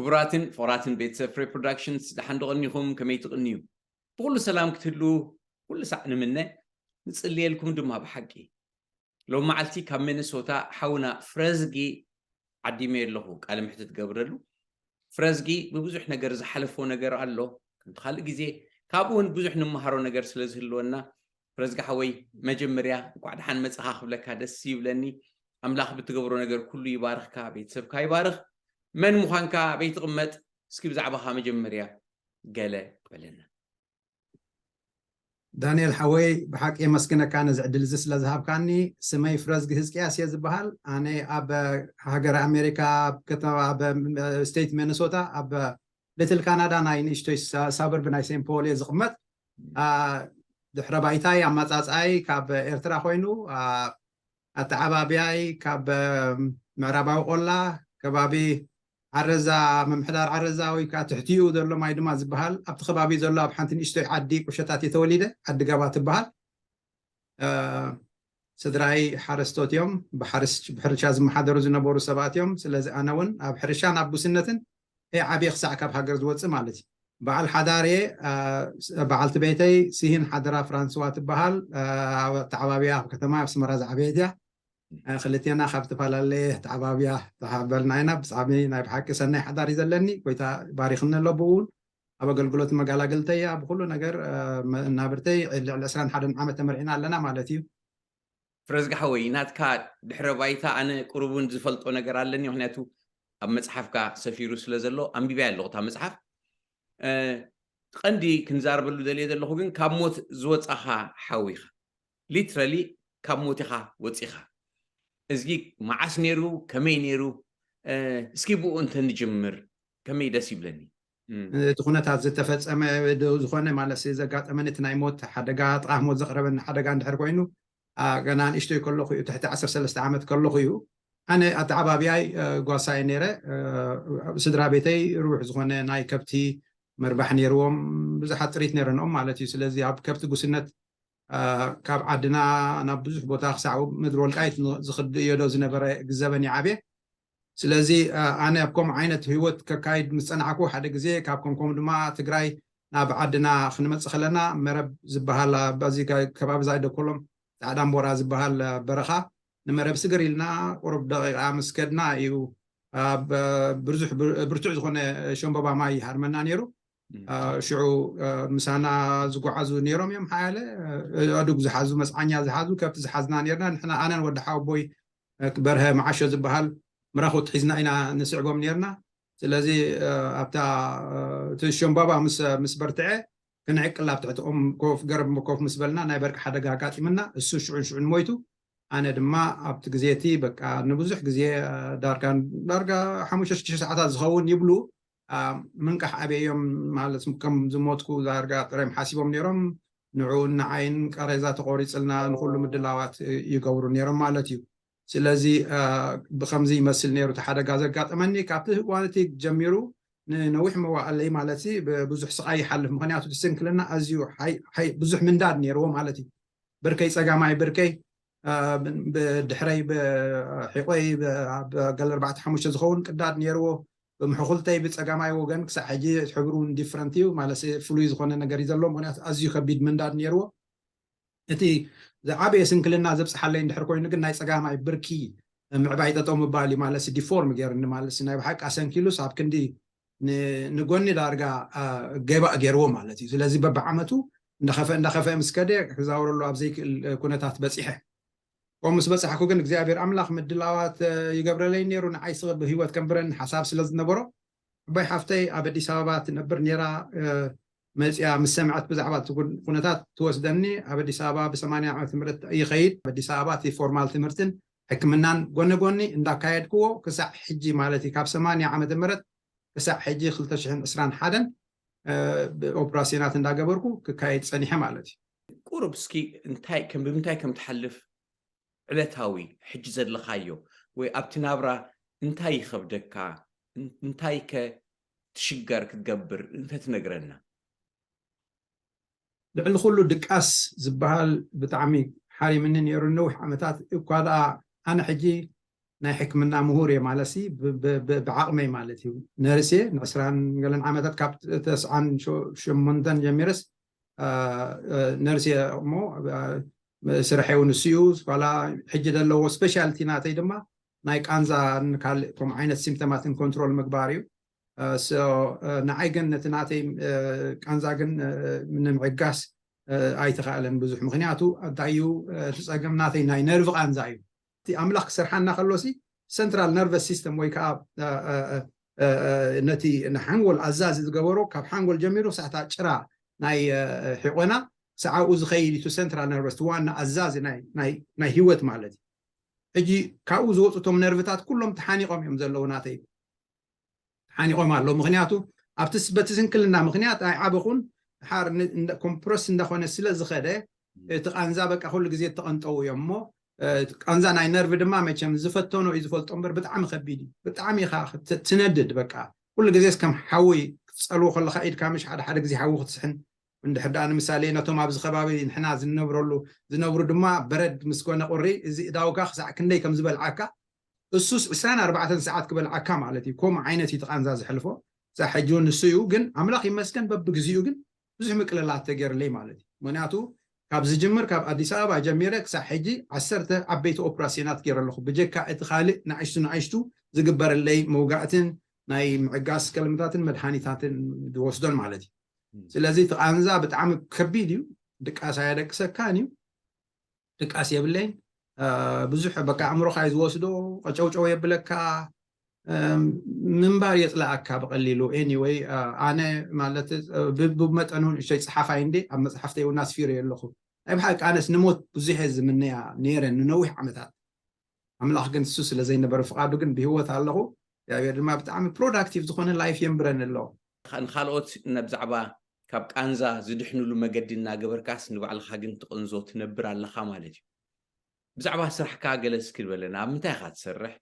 ክቡራትን ፍቕራትን ቤተሰብ ፍሬ ፕሮዳክሽንስ፣ ደሓን ዶ ቀኒኹም? ከመይ ትቕንዩ? ብኹሉ ሰላም ክትህሉ ኩሉ ሳዕ ንምነ፣ ንጽልየልኩም ድማ ብሓቂ። ሎም መዓልቲ ካብ ሚኒሶታ ሓውና ፍረዝጊ ዓዲመ ኣለኹ፣ ቃለ ምሕትት ገብረሉ። ፍረዝጊ ብብዙሕ ነገር ዝሓለፎ ነገር ኣሎ፣ ከምቲ ካልእ ግዜ ካብኡ እውን ብዙሕ ንምሃሮ ነገር ስለ ዝህልወና፣ ፍረዝጊ ሓወይ፣ መጀመርያ እንኳዕ ደሓን መጻኻ ክብለካ ደስ ይብለኒ። ኣምላኽ ብትገብሮ ነገር ኩሉ ይባርኽካ፣ ቤተሰብካ ይባርኽ። መን ምዃንካ በይትቕመጥ፣ እስኪ ብዛዕባኻ መጀመርያ ገለ በለና። ዳንኤል ሓወይ፣ ብሓቂ የመስግነካ ነዚ ዕድል እዚ ስለ ዝሃብካኒ። ስመይ ፍረዝጊ ህዝቅያስ እየ ዝበሃል። ኣነ ኣብ ሃገረ ኣሜሪካ፣ ኣብ ከተማ፣ ኣብ ስቴት ሚኒሶታ፣ ኣብ ሊትል ካናዳ፣ ናይ ንእሽቶይ ሳበርብ ናይ ሴንት ፖል እየ ዝቕመጥ። ድሕረ ባይታይ ኣመፃፅኣይ ካብ ኤርትራ ኮይኑ፣ ኣተዓባብያይ ካብ ምዕራባዊ ቆላ ከባቢ ዓረዛ፣ ምምሕዳር ዓረዛ ወይ ከዓ ትሕቲኡ ዘሎ ማይ ድማ ዝበሃል ኣብቲ ከባቢ ዘሎ ኣብ ሓንቲ ንእሽቶይ ዓዲ ቁሸታት እየ ተወሊደ። ዓዲ ገባ ትበሃል። ስድራይ ሓረስቶት እዮም። ብሕርሻ ዝመሓደሩ ዝነበሩ ሰባት እዮም። ስለዚ ኣነ እውን ኣብ ሕርሻን ኣብ ጉስነትን እየ ዓብየ ክሳዕ ካብ ሃገር ዝወፅእ ማለት እዩ። በዓል ሓዳር እየ። በዓልቲ ቤተይ ስሂን ሓደራ ፍራንስዋ ትበሃል። ኣተዓባብያ ኣብ ከተማ ኣስመራ ዝዓበየት እያ። ክልቴና ካብ ዝተፈላለየ ኣተዓባብያ ተሃበልና ኢና። ብጣዕሚ ናይ ብሓቂ ሰናይ ሓዳር እዩ ዘለኒ። ጎይታ ባሪኽኒ ኣሎ። ብኡ እውን ኣብ ኣገልግሎት መጋላገልተይ እያ። ብኩሉ ነገር እናብርተይ ልዕሊ ዕስራን ሓደን ዓመት ተመርዒና ኣለና ማለት እዩ። ፍረዝጊ ሓወይ፣ ናትካ ድሕረ ባይታ ኣነ ቁሩብ እውን ዝፈልጦ ነገር ኣለኒ፣ ምክንያቱ ኣብ መጽሓፍካ ሰፊሩ ስለ ዘሎ ኣንቢበያ ኣለኹ እታ መጽሓፍ። ቀንዲ ክንዛረበሉ ደልየ ዘለኹ ግን ካብ ሞት ዝወጻኻ ሓው ኢኻ። ሊትራሊ ካብ ሞት ኢኻ ወጺኻ። እዚ መዓስ ነይሩ? ከመይ ነይሩ? እስኪ ብኡ እንተ ንጅምር ከመይ ደስ ይብለኒ። እቲ ኩነታት ዝተፈጸመ ዝኾነ ማለት ዘጋጠመኒ እቲ ናይ ሞት ሓደጋ፣ ጥቓ ሞት ዘቕረበኒ ሓደጋ እንድሕር ኮይኑ፣ ገና ንእሽቶይ ከለኹ እዩ፣ ትሕቲ ዓሰርተ ሰለስተ ዓመት ከለኹ እዩ። ኣነ ኣተዓባብያይ ጓሳ እየ ነይረ። ስድራ ቤተይ ርቡሕ ዝኾነ ናይ ከብቲ መርባሕ ነይርዎም፣ ብዙሓት ጥሪት ነይረንኦም ማለት እዩ። ስለዚ ኣብ ከብቲ ጉስነት ካብ ዓድና ናብ ብዙሕ ቦታ ክሳዕ ምድሪ ወልቃይት ዝኽድ እዮ ዶ ዝነበረ ግዘበን ይዓብየ። ስለዚ ኣነ ኣብ ከምኡ ዓይነት ህይወት ከካይድ ምስ ጸናዕኩ፣ ሓደ ግዜ ካብ ከምከም ድማ ትግራይ ናብ ዓድና ክንመጽእ ከለና መረብ ዝበሃል በዚ ከባቢ ዛይደኮሎም ጻዕዳ እምቦራ ዝበሃል በረኻ ንመረብ ስግር ኢልና ቁሩብ ደቂቃ ምስ ከድና እዩ ብዙሕ ብርቱዕ ዝኾነ ሸምበባ ማይ ይሃርመና ነይሩ። ሽዑ ምሳና ዝጓዓዙ ነይሮም እዮም። ሓያለ ኣዱግ ዝሓዙ፣ መፅዓኛ ዝሓዙ ከብቲ ዝሓዝና ነርና። ንሕና ኣነን ወዲ ሓወቦይ በርሀ መዓሾ ዝበሃል ምራኹት ሒዝና ኢና ንስዕቦም ነርና። ስለዚ ኣብታ እቲ ሸምባባ ምስ በርትዐ ክንዕቅል ኣብ ትሕቲ ኦም ኮፍ ገረብ ኮፍ ምስ በልና ናይ በርቂ ሓደጋ ኣጋጢምና፣ እሱ ሽዑን ሽዑን ሞይቱ። ኣነ ድማ ኣብቲ ግዜ እቲ በቃ ንብዙሕ ግዜ ዳርጋ ዳርጋ ሓሙሽተ ሽዱሽተ ሰዓታት ዝኸውን ይብሉ ምንቃሕ ኣበዮም ማለት ከም ዝሞትኩ ዳርጋ ጥራዮም ሓሲቦም ነይሮም። ንዑ ንዓይን ቀሬዛ ተቆሪፅልና ንኩሉ ምድላዋት ይገብሩ ነይሮም ማለት እዩ። ስለዚ ብከምዚ ይመስል ነይሩ እቲ ሓደጋ ዘጋጠመኒ። ካብቲ እዋን እቲ ጀሚሩ ንነዊሕ መዋእለይ ማለት ብብዙሕ ስቃይ ይሓልፍ። ምክንያቱ እቲ ስንክልና ኣዝዩ ብዙሕ ምንዳድ ነይርዎ ማለት እዩ። ብርከይ ፀጋማይ ብርከይ ብድሕረይ ብሒቆይ ገለ ኣርባዕተ ሓሙሽተ ዝኸውን ቅዳድ ነይርዎ። ብምሕኩልተይ ብፀጋማይ ወገን ክሳዕ ሕጂ ሕብሩ ዲፍረንት እዩ ማለት ፍሉይ ዝኾነ ነገር እዩ ዘለዎ። ምክንያቱ ኣዝዩ ከቢድ ምንዳድ ነይርዎ። እቲ ዝዓበየ ስንክልና ዘብፅሓለይ እንድሕር ኮይኑ ግን ናይ ፀጋማይ ብርኪ ምዕባይ ጠጠው ምባል እዩ ማለት ዲፎርም ገይርኒ ማለት ናይ ብሓቂ ኣሰንኪሉስ ኣብ ክንዲ ንጎኒ ዳርጋ ገባእ ገይርዎ ማለት እዩ። ስለዚ በብዓመቱ እንዳኸፈ እንዳኸፈ ምስ ከደ ክዛውረሉ ኣብ ዘይክእል ኩነታት በፂሐ። ከምኡ ምስ በፃሕኩ ግን እግዚኣብሔር ኣምላኽ ምድላዋት ይገብረለይ ነይሩ። ንዓይ ስቕ ብህይወት ከንብረኒ ሓሳብ ስለ ዝነበሮ ዓባይ ሓፍተይ ኣብ ኣዲስ ኣበባ ትነብር ነይራ። መፅያ ምስ ሰምዐት ብዛዕባ እቲ ኩነታት ትወስደኒ። ኣብ ኣዲስ ኣበባ ብሰማንያ ዓመተ ምህረት ይኸይድ። ኣብ ኣዲስ ኣበባ እቲ ፎርማል ትምህርትን ሕክምናን ጎኒ ጎኒ እንዳካየድክዎ ክሳዕ ሕጂ ማለት እዩ ካብ ሰማንያ ዓመተ ምህረት ክሳዕ ሕጂ ክልተ ሽሕን ዕስራን ሓደን ብኦፕራሲናት እንዳገበርኩ ክካየድ ፀኒሐ ማለት እዩ። ቁሩብ እስኪ እንታይ ከም ብምንታይ ከም ትሓልፍ ዕለታዊ ሕጂ ዘለኻዮ ወይ ኣብቲ ናብራ እንታይ ይኸብደካ እንታይ ከ ትሽገር ክትገብር እንተትነግረና። ልዕሊ ኩሉ ድቃስ ዝበሃል ብጣዕሚ ሓሪምኒ ነይሩ ነዊሕ ዓመታት እኳ ደኣ ኣነ ሕጂ ናይ ሕክምና ምሁር እየ ማለት ሲ፣ ብ- ብ- ብ- ብዓቕመይ ማለት እዩ። ነርስ እየ፣ ንዕስራን ገለን ዓመታት፣ ካብ ተስዓን ሸሞንተን ጀሚረስ፣ እ፣ እ፣ ነርስ እየ እሞ፣ እ፣ ስርሐይ እውን እሱ እዩ። ዋላ ሕጂ ዘለዎ ስፔሻልቲ ናተይ ድማ ናይ ቃንዛን ካልእ ከምኡ ዓይነት ሲምፕተማትን ኮንትሮል ምግባር እዩ። እ፣ so፣ እ፣ ንዓይ ግን ነቲ ናተይ፣ እ፣ ቃንዛ ግን፣ እ፣ ንምዕጋስ፣ እ፣ ኣይተኻእለን ብዙሕ። ምኽንያቱ እንታይ እዩ፣ እ፣ እቲ ጸገም ናተይ ናይ ነርቭ ቃንዛ እዩ። እቲ ኣምላኽ ክሰርሓና ከሎ ሲ፣ ሰንትራል ነርቨስ ሲስተም ወይ ከዓ፣ እ፣ እ፣ እ፣ እ፣ ነቲ ንሓንጎል ኣዛዚ ዝገበሮ፣ ካብ ሓንጎል ጀሚሩ ሳዕታ ጭራ ናይ፣ እ፣ እ፣ ሒቆና ክሳብ ኣብኡ ዝኸይድ እዩ፣ እቲ ሰንትራል ነርቨስ፣ እቲ ዋና ኣዛዚ ናይ፣ ናይ፣ ናይ ህይወት ማለት እዩ። ሕጂ ካብኡ ዝወፁ እቶም ነርቭታት ኩሎም ተሓኒቆም እዮም ዘለዉ ናተይ። ተሓኒቆም ኣለዉ። ምኽንያቱ ኣብቲ ስ-፣ በቲ ስንክልና ምኽንያት ኣይዓበኹን። ሓር ን-፣ እንዳ-፣ ኮምፕረስ እንዳኾነ ስለ ዝኸደ፣ እቲ ቃንዛ በቃ ኩሉ ግዜ እተቐንጠው እዮም እሞ፣ እ፣ ቃንዛ ናይ ነርቭ ድማ መቸም ዝፈተኖ እዩ ዝፈልጦ እምበር ብጣዕሚ ከቢድ እዩ። ብጣዕሚ ኢኻ ት-፣ ትነድድ በቃ። ኩሉ ግዜስ ከም ሓዊ ክትጸልዎ ከለኻ ኢድካ ምሽ ሓደ ሓደ ግዜ ሓዊ ክትስሕን፣ እንድሕር ደኣ ንምሳሌ ነቶም ኣብዚ ከባቢ ንሕና ዝነብረሉ ዝነብሩ ድማ በረድ ምስ ኮነ ቁሪ እዚ እዳውካ ክሳዕ ክንደይ ከም ዝበልዓካ፣ እሱስ ዕስራን ኣርባዕተን ሰዓት ክበልዓካ ማለት እዩ። ከምኡ ዓይነት እዩ እቲ ቃንዛ ዘሕልፎ። እዛ ሕጂ እውን ንሱ እዩ፣ ግን ኣምላኽ ይመስገን በብግዚኡ ግን ብዙሕ ምቅልላት ተገይርለይ ማለት እዩ። ምክንያቱ ካብ ዝጅምር ካብ ኣዲስ ኣበባ ጀሚረ ክሳብ ሕጂ ዓሰርተ ዓበይቲ ኦፕራሲዮናት ገይረ ኣለኹ። ብጀካ እቲ ካልእ ንኣሽቱ ንኣሽቱ ዝግበረለይ መውጋእትን ናይ ምዕጋስ ከልምታትን መድሃኒታትን ዝወስዶን ማለት እዩ። ስለዚ እቲ ቃንዛ ብጣዕሚ ከቢድ እዩ። ድቃስ ኣየደቅሰካን እዩ። ድቃስ የብለይን። እ፣ ብዙሕ በቃ ኣእምሮኻ እዩ ዝወስዶ፣ ቀጨውጨው የብለካ፣ እም፣ ምንባር የጽላኣካ ብቐሊሉ። ኤኒወይ፣ እ፣ ኣነ ማለት፣ እ፣ ብ-፣ ብመጠኑ ንእሽተይ ጸሓፋይ እንዴ፣ ኣብ መጽሓፍተይ እውን ኣስፊረ ኣለኹ። ናይ ብሓቂ ኣነስ ንሞት ብዙሕ እየ ዝምነያ ነይረ ንነዊሕ ዓመታት። ኣምላኽ ግን እሱ ስለ ዘይነበረ ፍቓዱ ግን ብህይወት ኣለኹ። እግዚኣብሔር ድማ ብጣዕሚ ፕሮዳክቲቭ ዝኾነ ላይፍ የንብረኒ ኣሎ። ንኻልኦት ብዛዕባ ካብ ቃንዛ ዝድሕንሉ መገዲ እናገበርካስ ንባዕልኻ ግን ትቕንዞ ትነብር ኣለኻ ማለት እዩ። ብዛዕባ ስራሕካ ገለ እስኪ በለና። ኣብ ምንታይ ኢኻ ትሰርሕ?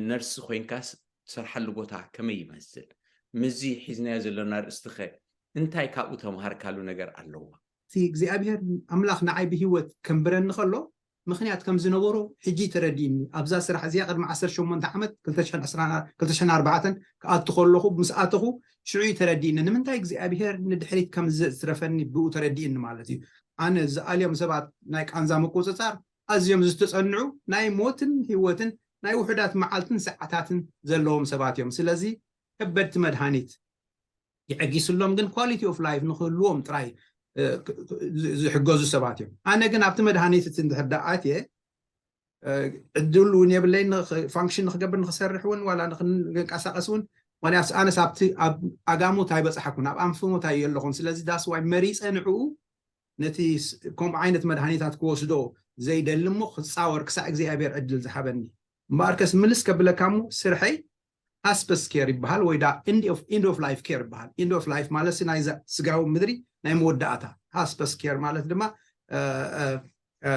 ነርስ ኮይንካስ ትሰርሓሉ ቦታ ከመይ ይመስል? ምስዚ ሒዝናዮ ዘለና ኣርእስቲ ኸ እንታይ ካብኡ ተምሃርካሉ ነገር ኣለዋ? እቲ እግዚኣብሔር ኣምላኽ ንዓይ ብህይወት ከንብረኒ ከሎ ምኽንያት ከም ዝነበሮ ሕጂ ተረዲእኒ። ኣብዛ ስራሕ እዚኣ ቅድሚ ዓሰርተ ሸሞንተ ዓመት፣ ክልተ ሽሕን ዕስራን፣ ክልተ ሽሕን ኣርባዕተን ክኣቱ ከለኹ፣ ምስ ኣተኹ ሽዑ እዩ ተረዲእኒ። ንምንታይ እግዚኣብሔር ንድሕሪት ከም ዘዝትረፈኒ ብኡ ተረዲእኒ ማለት እዩ። ኣነ ዝኣልዮም ሰባት ናይ ቃንዛ ምቁጽጻር ኣዝዮም ዝተጸንዑ፣ ናይ ሞትን ህይወትን ናይ ውሑዳት መዓልትን ሰዓታትን ዘለዎም ሰባት እዮም። ስለዚ ከበድቲ መድሃኒት ይዕጊስሎም፣ ግን ኳሊቲ ኦፍ ላይፍ ንክህልዎም ጥራይ፣ እ፣ ክ-፣ ክ-፣ ዝ-፣ ዝሕገዙ ሰባት እዮም። ኣነ ግን ኣብቲ መድሃኒት እቲ እንድሕር ደኣ ኣትየ፣ እ፣ ዕድል እውን የብለይን፣ ንኽ-፣ ፋንክሽን ንክገብር፣ ንክሰርሕ እውን ዋላ ንክንቀሳቀስ እውን። ምክንያቱ ኣነስ ኣብቲ ኣብ ኣጋሙት ኣይበጻሕኩን፣ ኣብ ኣንፍሞት ኣየ ኣለኹን። ስለዚ ዳስ ዋይ መሪጸ ንዕኡ ነቲ ስ-፣ ከምኡ ዓይነት መድሃኒታት ክወስዶ ዘይደሊ እሞ ክጻወር ክሳዕ እግዚኣብሔር ዕድል ዝሃበኒ። እምበኣርከስ ምልስ ከብለካ እሞ ስርሐይ ሃስፐስ ኬር ይበሃል ወይ ዳ ኢንድ ኦፍ፣ ኢንድ ኦፍ ላይፍ ኬር ይበሃል። ኢንድ ኦፍ ላይፍ ማለት ሲ ናይዛ ስጋዊ ምድሪ ናይ መወዳእታ። ሃስፐስ ኬር ማለት ድማ፣ እ፣ እ፣ እ፣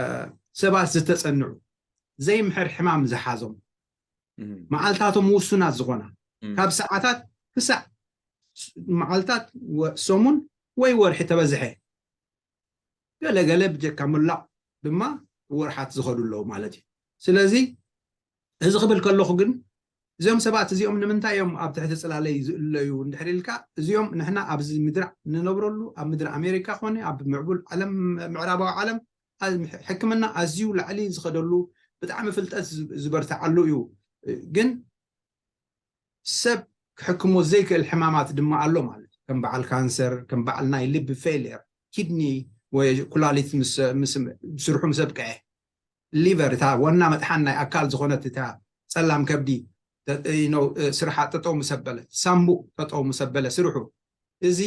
ሰባት ዝተጸንዑ ዘይምሕር ሕማም ዝሓዞም እም፣ መዓልታቶም ውሱናት ዝኾና እም፣ ካብ ሰዓታት ክሳዕ ስ-፣ መዓልታት ወ-፣ ሰሙን ወይ ወርሒ ተበዝሐ። ገለገለ ብጀካ ምላቕ ድማ ወርሓት ዝኸዱ ኣለዉ ማለት እዩ። ስለዚ እዚ ክብል ከለኹ ግን እዚኦም ሰባት እዚኦም ንምንታይ እዮም ኣብ ትሕቲ ጽላለይ ዝእለዩ እንድሕር ኢልካ፣ እዚኦም ንሕና ኣብዚ ምድሪ ንነብረሉ፣ ኣብ ምድሪ ኣሜሪካ ኮነ ኣብ ምዕቡል ዓለም፣ ምዕራባዊ ዓለም፣ ኣ-፣ ሕክምና ኣዝዩ ላዕሊ ዝኸደሉ፣ ብጣዕሚ ፍልጠት ዝ-፣ ዝበርትዓሉ እዩ። ግን ሰብ ክሕክሞ ዘይክእል ሕማማት ድማ ኣሎ ማለት እዩ። ከም በዓል ካንሰር፣ ከም በዓል ናይ ልቢ ፌልየር፣ ኪድኒ ወይ ኩላሊት ምስ፣ ምስ ስርሑ ምስ ኣብቅዐ፣ ሊቨር፣ እታ ዋና መጥሓን ናይ ኣካል ዝኾነት እታ ጸላም ከብዲ፣ ተ-፣ you know፣ ስርሓ ጠጠው ምስ ኣበለ፣ ሳምቡእ ጠጠው ምስ ኣበለ ስርሑ፣ እዚ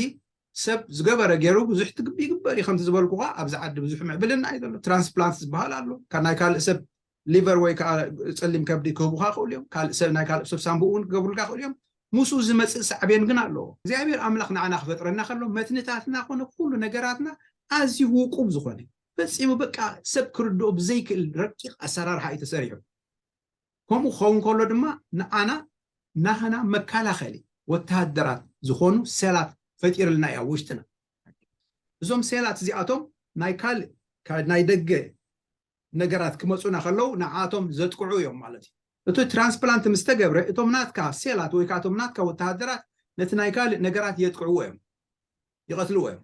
ሰብ ዝገበረ ገይሩ ብዙሕ ትግቢ ይግበር እዩ። ከምቲ ዝበልኩኻ ኣብዚ ዓዲ ብዙሕ ምዕብልና እዩ ዘሎ። ትራንስፕላንት ዝበሃል ኣሎ። ካብ ናይ ካልእ ሰብ ሊቨር ወይ ከዓ ጸሊም ከብዲ ክህቡኻ ይኽእሉ እዮም። ካልእ ሰብ፣ ናይ ካልእ ሰብ ሳምቡእ እውን ክገብሩልካ ይኽእሉ እዮም። ምስኡ ዝመጽእ ሳዕቤን ግን ኣለዎ። እግዚኣብሔር ኣምላኽ ንዓና ክፈጥረና ከሎ መትንታትና ኮነ ኩሉ ነገራትና ኣዝዩ ውቁብ ዝኾነ፣ ፈጺሙ በቃ ሰብ ክርድኦ ብዘይክእል ረቂቕ ኣሰራርሓ እዩ ተሰሪሑ። ከምኡ ክኸውን ከሎ ድማ ንዓና ናህና መከላኸሊ ወተሃደራት ዝኾኑ ሴላት ፈጢርልና እዩ ኣብ ውሽጥና። እዞም ሴላት እዚኣቶም ናይ ካልእ፣ ካ-፣ ናይ ደገ ነገራት ክመጹና ከለዉ ንዓቶም ዘጥቅዑ እዮም ማለት እዩ። እቲ ትራንስፕላንት ምስ ተገብረ እቶም ናትካ ሴላት ወይ ከዓ እቶም ናትካ ወተሃደራት ነቲ ናይ ካልእ ነገራት የጥቅዕዎ እዮም፣ ይቐትልዎ እዮም።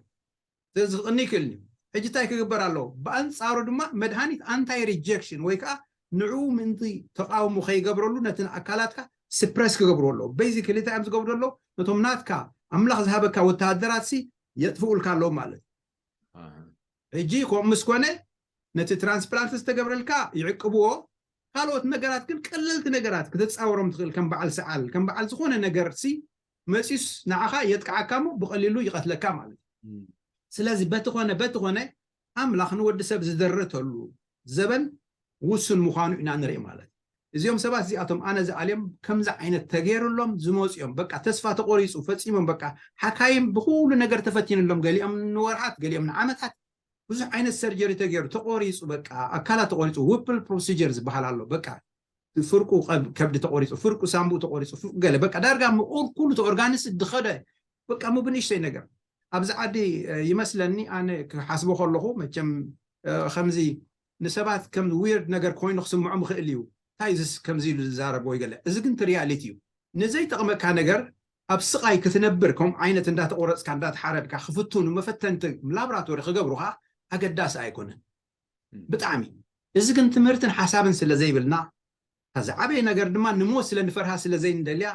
ስለዚ ክቕኒ ይክእል እዩ። ሕጂ እንታይ ክግበር ኣለዎ? ብኣንፃሩ ድማ መድሃኒት ኣንታይ ሪጀክሽን ወይ ከዓ ንዕኡ ምእንቲ ተቃውሞ ከይገብረሉ ነቲ ኣካላትካ ስፕረስ ክገብርዎ ኣለዎ። ቤዚክሊ እንታይ እዮም ዝገብሩ ኣለዉ? ነቶም ናትካ ኣምላኽ ዝሃበካ ወተሃደራት ሲ የጥፍኡልካ ኣለዉ ማለት እዩ። ሕጂ ከምኡ ምስ ኮነ ነቲ ትራንስፕላንት ዝተገብረልካ ይዕቅብዎ። ካልኦት ነገራት ግን ቀለልቲ ነገራት ክትፃወሮም ትኽእል፣ ከም በዓል ሰዓል፣ ከም በዓል ዝኾነ ነገር ሲ መፂስ ንዓኻ የጥቅዓካ እሞ ብቐሊሉ ይቐትለካ ማለት እዩ። ስለዚ በቲ ኮነ በቲ ኮነ ኣምላኽ ንወዲ ሰብ ዝደረተሉ ዘበን ውሱን ምዃኑ ኢና ንርኢ ማለት እዩ። እዚኦም ሰባት እዚኣቶም ኣነ ዝኣልዮም ከምዚ ዓይነት ተገይሩሎም ዝመፁ እዮም። በቃ ተስፋ ተቆሪፁ ፈፂሞም፣ በቃ ሓካይም ብኩሉ ነገር ተፈቲንሎም፣ ገሊኦም ንወርሓት፣ ገሊኦም ንዓመታት ብዙሕ ዓይነት ሰርጀሪ ተገይሩ ተቆሪፁ፣ በቃ ኣካላት ተቆሪፁ፣ ዊፕል ፕሮሲጀር ዝበሃል ኣሎ። በቃ ፍርቁ ከብ- ከብዲ ተቆሪፁ፣ ፍርቁ ሳምቡእ ተቆሪፁ፣ ፍርቁ ገለ በቃ ዳርጋ ምቁር ኩሉ ተኦርጋኒስ ድኸደ በቃ ሙ ብንእሽተይ ነገር ኣብዚ ዓዲ እ፣ ይመስለኒ ኣነ ክሓስቦ ከለኹ መቸም እ፣ ከምዚ ንሰባት ከም ዊርድ ነገር ኮይኑ ክስምዖም ይኽእል እዩ። እንታይ ዝስ ከምዚ ኢሉ ዝዛረብ ወይ ገለ፣ እዚ ግን እቲ ሪያሊቲ እዩ። ንዘይጠቕመካ ነገር ኣብ ስቓይ ክትነብር ከምኡ ዓይነት እንዳተቆረፅካ እንዳተሓረድካ ክፍትኑ መፈተንቲ ላብራቶሪ ክገብሩኻ ኣገዳሲ ኣይኮነን ብጣዕሚ። እዚ ግን ትምህርትን ሓሳብን ስለ ዘይብልና ዝዓበየ ነገር ድማ ንሞት ስለ ንፈርሃ ስለ ዘይንደልያ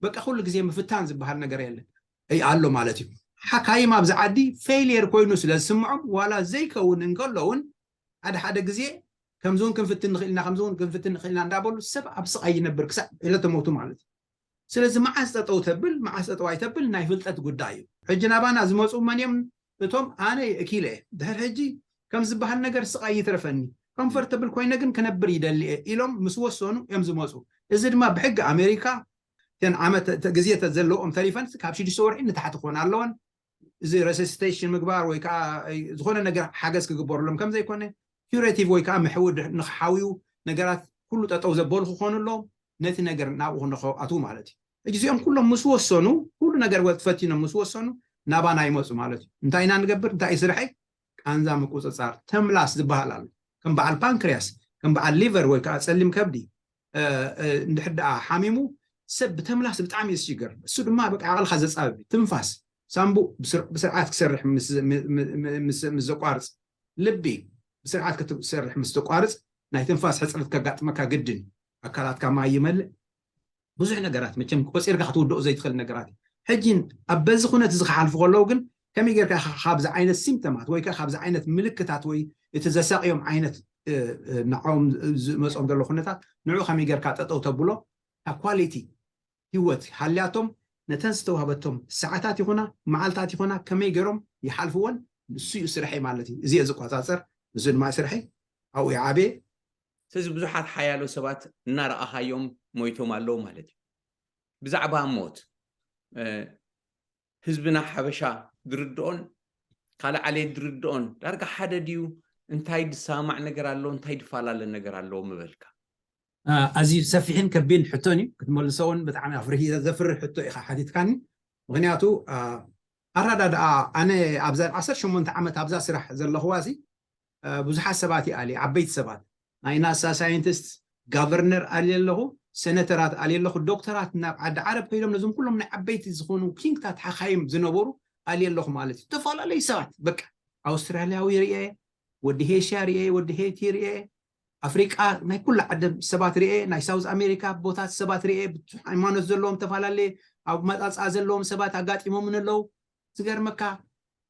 በቃ ኩሉ ግዜ ምፍታን ዝበሃል ነገር የለን። እይ ኣሎ ማለት እዩ። ሓካይም ኣብዚ ዓዲ ፌይልየር ኮይኑ ስለ ዝስምዖም ዋላ ዘይከውን እንከሎ እውን ሓደ ሓደ ግዜ ከምዚ እውን ክንፍትን ንኽእል ኢና ከምዚ እውን ክንፍትን ንኽእል ኢና እንዳበሉ ሰብ ኣብ ስቓይ ይነብር ክሳብ ዕለተ ሞቱ ማለት እዩ። ስለዚ መዓስ ጠጠው ተብል መዓስ ጠጠው ኣይተብል ናይ ፍልጠት ጉዳይ እዩ። ሕጂ ናባና ዝመፁ መን እዮም? እቶም ኣነ እኪለ ድሕር ሕጂ ከም ዝበሃል ነገር ስቓይ ይትረፈኒ ኮምፈርተብል ኮይነ ግን ክነብር ይደሊ እየ ኢሎም ምስ ወሰኑ እዮም ዝመፁ። እዚ ድማ ብሕጊ ኣሜሪካ ተን ዓመት ተ- ግዜ ተ- ዘለዎም ተሪፈን ካብ ሽዱሽተ ወርሒ ንታሕቲ ክኾን ኣለወን። እዚ ረሲስቴሽን ምግባር ወይ ከዓ ዝኾነ ነገር ሓገዝ ክግበሩሎም ከም ዘይኮነ ኪሬቲቭ ወይ ከዓ ምሕውድ ንክሓውዩ ነገራት ኩሉ ጠጠው ዘበሉ ክኾኑ ኣለዎም። ነቲ ነገር ናብኡ ንኸኣትዉ ማለት እዩ። ሕጂ እዚኦም ኩሎም ምስ ወሰኑ ኩሉ ነገር ወ- ፈቲኖም ምስ ወሰኑ ናባና ይመፁ ማለት እዩ። እንታይ ኢና ንገብር? እንታይ እዩ ስርሐይ? ቃንዛ ምቁፅፃር ተምላስ ዝበሃል ኣሎ። ከም በዓል ፓንክርያስ ከም በዓል ሊቨር ወይ ከዓ ፀሊም ከብዲ እ፣ እ፣ እንድሕር ደኣ ሓሚሙ ሰብ ብተምላስ ብጣዕሚ እዩ ዝሽገር። እሱ ድማ በቃ ዓቕልካ ዘፃብብ እዩ። ትንፋስ ሳምቡእ ብስር- ብስርዓት ክሰርሕ ምስ- ም- ም- ም- ምስ ምስ ዘቋርፅ ልቢ ብስርዓት ክትሰርሕ ምስ ተቋርፅ ናይ ትንፋስ ሕፅረት ከጋጥመካ ግድን እዩ። ኣካላትካ ማይ ይመልእ። ብዙሕ ነገራት መቸም ቆፂርካ ክትውድኦ ዘይትኽእል ነገራት እዩ። ሕጂ ኣብ በዚ ኩነት እዚ ክሓልፉ ከለዉ ግን ከመይ ጌርካ ኢኻ ካብዚ ዓይነት ሲምፕተማት ወይ ከዓ ካብዚ ዓይነት ምልክታት ወይ እቲ ዘሳቅዮም ዓይነት እ፣ እ፣ ንዕኦም ዝመፆም ዘሎ ኩነታት ንዑ ከመይ ጌርካ ጠጠው ተብሎ እታ ኳሊቲ ህይወት ሃልያቶም ነተን ዝተዋህበቶም ሰዓታት ይኹና መዓልታት ይኹና ከመይ ገይሮም ይሓልፍዎን ንሱ እዩ ስርሐይ ማለት እዩ። እዚ እየ ዝቆፃፀር፣ ንሱ ድማ ስርሐይ ኣብኡ ይዓበየ። ስለዚ ብዙሓት ሓያሎ ሰባት እናረኣኻዮም ሞይቶም ኣለዉ ማለት እዩ። ብዛዕባ ሞት እ፣ ህዝብና ሓበሻ ዝርድኦን ካልእ ዓሌት ዝርድኦን ዳርጋ ሓደ ድዩ? እንታይ ዝሰማማዕ ነገር ኣሎ እንታይ ዝፈላለ ነገር ኣለዎ ምበልካ? ኣዝዩ ሰፊሕን ከቢን ሕቶን እዩ ክትመልሶ እውን ብጣዕሚ ኣፍርህ ዘፍርህ ሕቶ ኢኻ ሓቲትካኒ። ምክንያቱ ኣረዳድኣ ኣነ ኣብዛ ዓሰርተ ሸሞንተ ዓመት ኣብዛ ስራሕ ዘለኽዋ ሲ ብዙሓት ሰባት ይኣልየ፣ ዓበይቲ ሰባት ናይ ናሳ ሳይንቲስት ጋቨርነር ኣልየ ኣለኹ፣ ሴነተራት ኣልየ ኣለኹ፣ ዶክተራት ናብ ዓዲ ዓረብ ከይዶም ነዞም ኩሎም ናይ ዓበይቲ ዝኾኑ ኪንግታት ሓኻይም ዝነበሩ ኣልየ ኣለኹ ማለት እዩ። ዝተፈላለዩ ሰባት በቃ ኣውስትራልያዊ ርኤ፣ ወዲ ሄሽያ ርኤ፣ ወዲ ሄይቲ ርኤ፣ ኣፍሪቃ ናይ ኩላ ዓደም ሰባት ርኤ፣ ናይ ሳውዝ ኣሜሪካ ቦታት ሰባት ርኤ፣ ብዙሕ ሃይማኖት ዘለዎም ዝተፈላለየ ኣብ መጻጻ ዘለዎም ሰባት ኣጋጢሞምን ኣለዉ። ዝገርመካ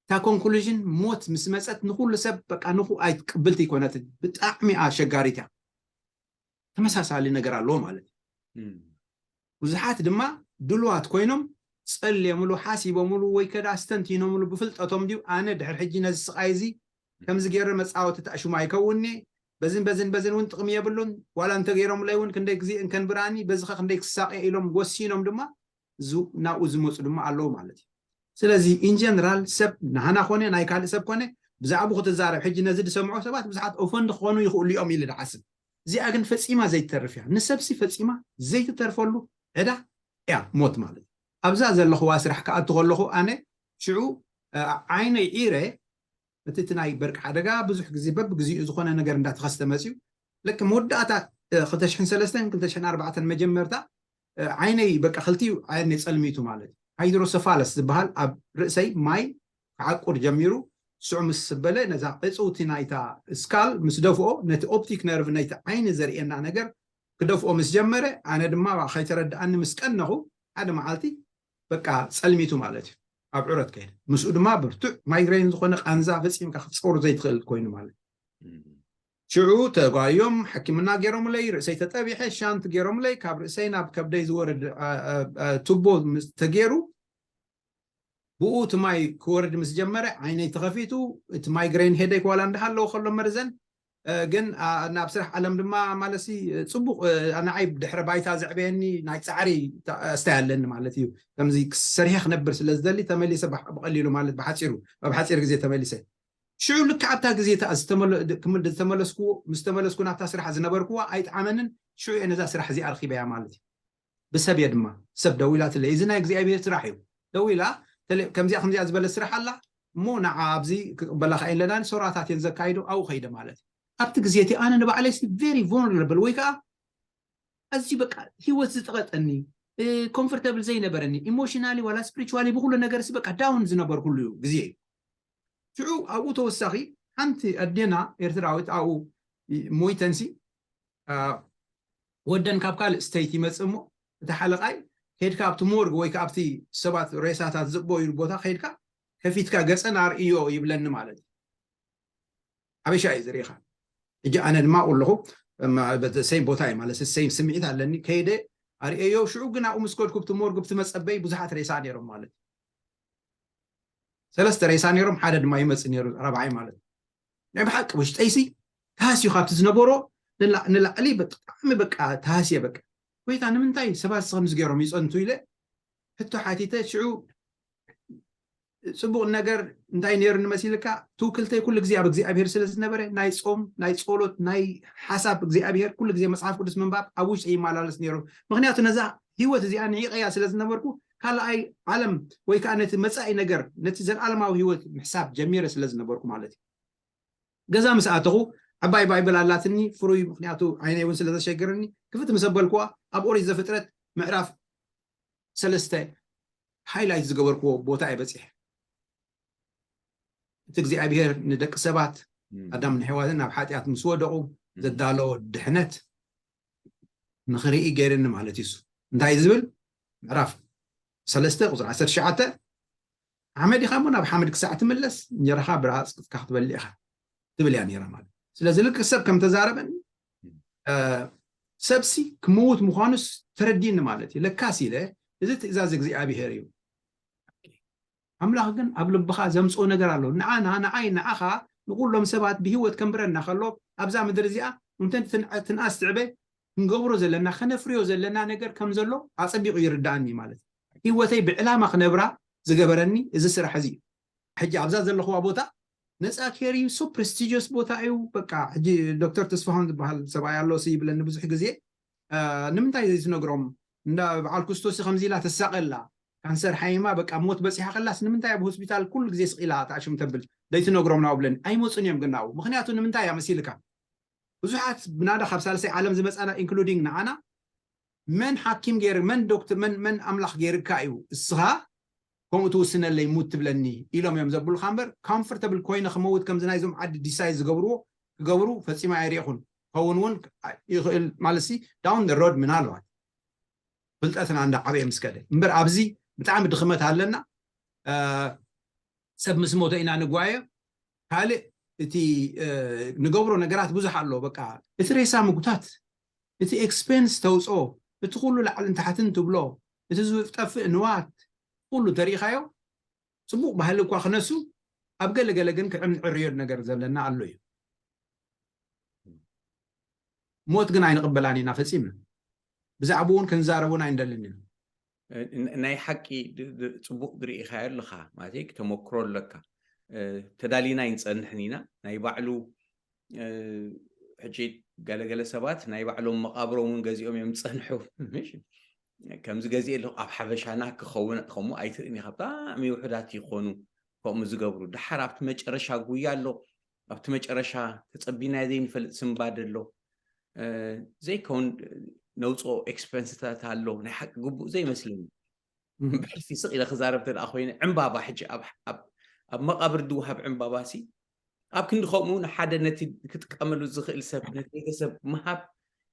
እታ ኮንክሉዥን ሞት ምስ መጸት ንኩሉ ሰብ በቃ ንኩ ኣይትቅብልቲ ይኮነትን። ብጣዕሚ ኣሸጋሪት እያ። ተመሳሳሊ ነገር ኣለዎ ማለት እዩ። ብዙሓት ድማ ድልዋት ኮይኖም ጸልየምሉ ሓሲቦምሉ ወይ ከዳ ስተንቲኖምሉ ብፍልጠቶም ድዩ ኣነ ድሕር ሕጂ ነዚ ስቓይ እዚ ከምዚ ገይረ መጻወቲ ተኣሽሙ ኣይከውንኒ በዝን በዝን በዝን እውን ጥቕሚ የብሉን ዋላ እንተገይሮምለይ እውን ክንደይ ግዜ እንከንብራኒ በዚ ከ ክንደይ ክሳቐ ኢሎም ወሲኖም ድማ ናብኡ ዝመፁ ድማ ኣለዉ ማለት እዩ። ስለዚ ኢንጀነራል ሰብ ናህና ኮነ ናይ ካልእ ሰብ ኮነ ብዛዕባኡ ክትዛረብ ሕጂ ነዚ ዝሰምዖ ሰባት ብዙሓት ኦፈንድ ክኾኑ ይኽእሉ እዮም ኢለ ድሓስብ። እዚኣ ግን ፈፂማ ዘይትተርፍ እያ። ንሰብሲ ፈፂማ ዘይትተርፈሉ ዕዳ እያ ሞት ማለት እዩ። ኣብዛ ዘለኽዋ ስራሕ ክኣቱ ከለኹ ኣነ ሽዑ ዓይነይ ዒረ እቲ እቲ ናይ በርቂ ሓደጋ ብዙሕ ግዜ በብግዚኡ ዝኾነ ነገር እንዳተኸስተ መፅዩ ልክ መወዳእታ ክልተ ሽሕን ሰለስተን ክልተ ሽሕን ኣርባዕተን መጀመርታ ዓይነይ በቃ ክልቲኡ ዓይነይ ጸልሚቱ ማለት እዩ። ሃይድሮሰፋለስ ዝበሃል ኣብ ርእሰይ ማይ ክዓቁር ጀሚሩ። ስዑ ምስ በለ ነዛ ዕፅውቲ ናይታ ስካል ምስ ደፍኦ ነቲ ኦፕቲክ ነርቭ ናይቲ ዓይኒ ዘርእየና ነገር ክደፍኦ ምስ ጀመረ ኣነ ድማ ከይተረድኣኒ ምስ ቀነኹ ሓደ መዓልቲ በቃ ጸልሚቱ ማለት እዩ። ኣብ ዑረት ከይደ ምስኡ ድማ ብርቱዕ ማይግሬን ዝኾነ ቃንዛ ፈጺምካ ክትፀውር ዘይትኽእል ኮይኑ ማለት ሽዑ ተጓዮም ሕክምና ገይሮምለይ፣ ርእሰይ ተጠቢሐ፣ ሻንት ገይሮምለይ፣ ካብ ርእሰይ ናብ ከብደይ ዝወርድ ቱቦ ተገይሩ ብኡ እቲ ማይ ክወርድ ምስ ጀመረ ዓይነይ ተኸፊቱ። እቲ ማይግሬን ሄደክ ዋላ እንዳሃለዎ ከሎ መርዘን ግን ናብ ስራሕ ዓለም ድማ ማለትሲ ፅቡቅ ንዓይ ድሕረ ባይታ ዘዕበየኒ ናይ ፃዕሪ ኣስታይ ኣለኒ ማለት እዩ። ከምዚ ሰሪሐ ክነብር ስለ ዝደሊ ተመሊሰ ብቀሊሉ ማለት ብሓፂሩ ኣብ ሓፂር ግዜ ተመሊሰ ሽዑ ልክዕ ኣብታ ግዜ ዝተመለስኩዎ ምስ ተመለስኩ ናብታ ስራሕ ዝነበርኩዋ ኣይጠዓመንን። ሽዑ እየ ነዛ ስራሕ እዚኣ ኣርኪበያ ማለት እዩ። ብሰብ እየ ድማ ሰብ ደዊላትለይ እዚ ናይ እግዚኣብሔር ስራሕ እዩ። ደዊላ ከምዚኣ ከምዚኣ ዝበለ ስራሕ ኣላ እሞ ንዓ ኣብዚ ክቅበላ ከ ኣለና ሰራታት እየን ዘካይዶ ኣብኡ ከይደ ማለት እዩ። ኣብቲ ግዜ እቲ ኣነ ንባዕለይ ቨሪ ቮልነረብል ወይ ከዓ ኣዝዩ በቃ ህይወት ዝጠቐጠኒ ኮምፎርተብል ዘይነበረኒ ኢሞሽናሊ ዋላ ስፕሪቹዋሊ ብኩሉ ነገር በቃ ዳውን ዝነበርኩሉ እዩ ግዜ እዩ። ሽዑ ኣብኡ ተወሳኺ ሓንቲ ኣዴና ኤርትራዊት ኣብኡ ሞይተንሲ ወደን ካብ ካልእ ስተይት ይመፅእ እሞ እቲ ሓለቃይ ከይድካ ኣብቲ ሞርግ ወይ ኣብቲ ሰባት ሬሳታት ዝእበዩሉ ቦታ ከይድካ ከፊትካ ገፀን ኣርእዮ ይብለኒ ማለት እዩ። ሓበሻ እዩ ዝርኢኻ። ሕጂ ኣነ ድማ ኣለኹ ሰም ቦታ እዩ ማለት ሰም ስምዒት ኣለኒ ከይደ ኣርእዮ። ሽዑ ግን ኣብኡ ምስ ከድኩ ብቲ ሞርግ ብቲ መፀበይ ብዙሓት ሬሳ ነይሮም ማለት እዩ። ሰለስተ ሬሳ ነይሮም ሓደ ድማ ይመፅእ ነይሩ ራብዓይ ማለት እዩ። ናይ ብሓቂ ውሽጠይሲ ተሃስዩ ካብቲ ዝነበሮ ንላዕሊ ብጣዕሚ በቃ ተሃስየ በቃ ጎይታ ንምንታይ ሰባት ከምዚ ገይሮም ይፀንቱ ኢለ ሕቶ ሓቲተ ሽዑ ፅቡቅ ነገር እንታይ ነይሩ ንመሲልካ ትውክልተይ ኩሉ ግዜ ኣብ እግዚኣብሔር ስለ ዝነበረ ናይ ፆም ናይ ፀሎት ናይ ሓሳብ እግዚኣብሔር ኩሉ ግዜ መፅሓፍ ቅዱስ ምንባብ ኣብ ውሽጢ ይመላለስ ነይሩ። ምክንያቱ ነዛ ህይወት እዚኣ ንዒቀያ ስለ ዝነበርኩ ካልኣይ ዓለም ወይ ከዓ ነቲ መፃኢ ነገር ነቲ ዘለዓለማዊ ህይወት ምሕሳብ ጀሚረ ስለ ዝነበርኩ ማለት እዩ። ገዛ ምስ ኣተኹ ዓባይ ባይብል ኣላትኒ ፍሩይ ምክንያቱ ዓይነይ እውን ስለ ዘሸግርኒ ክፍት ምስ ኣበልኩዋ ኣብ ኦሪት ዘፍጥረት ምዕራፍ ሰለስተ ሃይላይት ዝገበርክዎ ቦታ እየ በፂሐ። እቲ እግዚኣብሔር ንደቂ ሰባት ኣዳም ንሕዋትን ናብ ሓጢኣት ምስ ወደቑ ዘዳለዎ ድሕነት ንኽርኢ ገይርኒ ማለት እዩ። እንታይ ዝብል ምዕራፍ ሰለስተ ቁፅሪ ዓሰርተ ትሽዓተ ሓመድ ኢኻ እሞ ናብ ሓመድ ክሳዕ ትምለስ እንጀራኻ ብረሃፅካ ክትበልዕ ኢኻ ትብል እያ ነይራ ማለት። ስለዚ ልክዕ ሰብ ከም ተዛረበኒ ሰብሲ ክመውት ምዃኑስ ተረዲኒ ማለት እዩ። ለካስ ኢለ እዚ ትእዛዝ እግዚኣብሔር እዩ። ኣምላኽ ግን ኣብ ልብኻ ዘምፅኦ ነገር ኣሎ። ንዓና ንዓይ ንዓኻ ንኩሎም ሰባት ብህይወት ከንብረና ከሎ ኣብዛ ምድሪ እዚኣ እንተ ትንኣስ ትዕበ ክንገብሮ ዘለና ከነፍርዮ ዘለና ነገር ከም ዘሎ ኣፀቢቑ ይርዳእኒ ማለት እዩ። ህይወተይ ብዕላማ ክነብራ ዝገበረኒ እዚ ስራሕ እዚ እዩ። ሕጂ ኣብዛ ዘለኽዋ ቦታ ነፃ ኬር እዩ። ሶ ፕሬስቲጀስ ቦታ እዩ። በቃ ሕጂ ዶክተር ተስፋሁን ዝበሃል ሰብኣይ ኣሎ ይብለኒ ብዙሕ ግዜ ንምንታይ ዘይትነግሮም እንዳ በዓል ኩስቶሲ ከምዚ ኢላ ተሳቐላ ካንሰር ሓይማ በቃ ሞት በፂሓ ከላስ ንምንታይ ኣብ ሆስፒታል ኩሉ ግዜ ስቕ ኢላ ተኣሽም ተብል ዘይትነግሮም ናው ብለኒ ኣይመፁን እዮም ግን ናው ምክንያቱ ንምንታይ እያ መሲልካ ብዙሓት ብናዳ ካብ ሳልሳይ ዓለም ዝመፃና ኢንክሉዲንግ ንዓና መን ሓኪም ገይር መን ዶክተር መን መን ኣምላኽ ገይርካ እዩ እስኻ ከምኡ ትውስነለይ ሙት ትብለኒ ኢሎም እዮም ዘብሉካ እምበር ኮምፎርተብል ኮይነ ክመውት ከምዚ ናይዞም ዓዲ ዲሳይድ ዝገብርዎ ክገብሩ ፈፂመ ኣይሪእኹን ከውን እውን ይኽእል ማለት ሲ ዳውን ሮድ ምናልባት ፍልጠትና እንዳ ዓበየ ምስ ከደ እምበር ኣብዚ ብጣዕሚ ድኽመት ኣለና ሰብ ምስ ሞተ ኢና ንጓየ ካልእ እቲ ንገብሮ ነገራት ብዙሕ ኣሎ በቃ እቲ ሬሳ ምጉታት እቲ ኤክስፔንስ ተውፅኦ እቲ ኩሉ ላዕልን ታሕትን ትብሎ እቲ ዝጠፍእ ንዋት ኩሉ ተሪኢኻዮ ፅቡቅ ባህሊ እኳ ክነሱ ኣብ ገለገለ ግን ክዕም ንዕርዮ ነገር ዘለና ኣሎ እዩ ሞት ግን ኣይንቕበላን ኢና ፈፂምና ብዛዕባኡ እውን ክንዛረብ እውን ኣይንደልን ኢና ናይ ሓቂ ፅቡቅ ድርኢኻዮ ኣለካ ማለት ተመክሮ ኣለካ ተዳሊና ኣይንፀንሕን ኢና ናይ ባዕሉ ሕጂ ገለገለ ሰባት ናይ ባዕሎም መቃብሮም እውን ገዚኦም እዮም ዝፀንሑ ከምዚ ገዚእ ኣለኩ ኣብ ሓበሻና ክኸውን ከምኡ ኣይትርእን ኢኻ ብጣዕሚ ውሑዳት ይኾኑ ከምኡ ዝገብሩ ድሓር ኣብቲ መጨረሻ ጉያ ኣሎ ኣብቲ መጨረሻ ተፀቢናዮ ዘይንፈልጥ ስንባድ ኣሎ ዘይከውን ነውፅኦ ኤክስፐንስታት ኣሎ። ናይ ሓቂ ግቡእ ዘይመስለኒ። ብሕልፊ ስቕ ኢለ ክዛረብ እንተ ደኣ ኮይነ፣ ዕምባባ ሕጂ ኣብ ኣብ ኣብ መቓብር ዝወሃብ ዕምባባ ሲ ኣብ ክንዲ ከምኡ ንሓደ ነቲ ክጥቀመሉ ዝኽእል ሰብ፣ ነቲ ቤተሰብ ምሃብ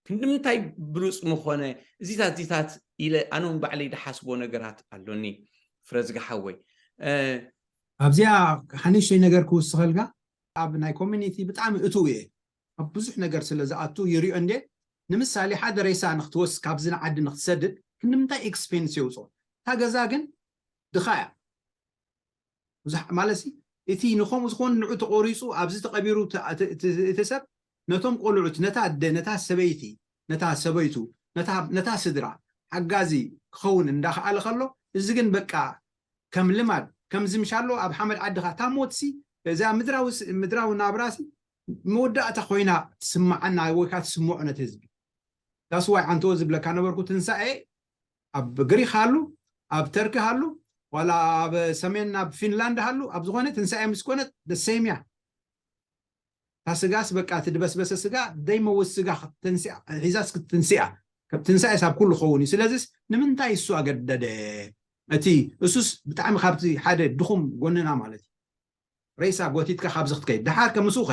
ክንዲ ምንታይ ብሉፅ ምኾነ። እዚታት እዚታት ኢለ ኣነ እውን ባዕለይ ድሓስቦ ነገራት ኣሎኒ። ፍረዝጊ ሓወይ፣ ኣብዚኣ ሓንሽተይ ነገር ክውስኸልካ፣ ኣብ ናይ ኮሚኒቲ ብጣዕሚ እትው እየ። ኣብ ብዙሕ ነገር ስለ ዝኣቱ ይሪኦ እንዴ። ንምሳሌ ሓደ ሬሳ ንክትወስ ካብዚ ንዓዲ ንክትሰድድ ክንዲ ምንታይ ኤክስፔንስ የውፅኦ። እታ ገዛ ግን ድኻ እያ። ብዙሕ ማለት ሲ እቲ ንኸምኡ ዝኾን ንዑ ተቆሪፁ ኣብዚ ተቐቢሩ እቲ ሰብ ነቶም ቆልዑት፣ ነታ ኣደ፣ ነታ ሰበይቲ፣ ነታ ሰበይቱ፣ ነታ ስድራ ሓጋዚ ክኸውን እንዳኸኣለ ከሎ፣ እዚ ግን በቃ ከም ልማድ ከም ዝምሻሎ ኣብ ሓመድ ዓድኻ እታ ሞትሲ እዛ ምድራዊ ናብራሲ መወዳእታ ኮይና ትስምዓና ወይ ከዓ ትስምዖ ነቲ ህዝቢ። ዳስዋይ ዓንተዎ ዝብለካ ነበርኩ። ትንሳኤ ኣብ ግሪክ ሃሉ፣ ኣብ ተርኪ ሃሉ፣ ዋላ ኣብ ሰሜን ኣብ ፊንላንድ ሃሉ፣ ኣብ ዝኾነ ትንሳኤ ምስ ኮነት ደሰይም እያ። እታ ስጋስ በቃ እቲ ድበስበሰ ስጋ ደይመውት ስጋ ክትንስያ ሒዛስ ክትንስያ ትንሳኤ ሳብ ኩሉ ኸውን እዩ። ስለዚስ ንምንታይ እሱ ኣገደደ? እቲ እሱስ ብጣዕሚ ካብቲ ሓደ ድኹም ጎንና ማለት እዩ። ሬሳ ጎቲትካ ካብዚ ክትከይድ ድሓር ከምስኡ ኸ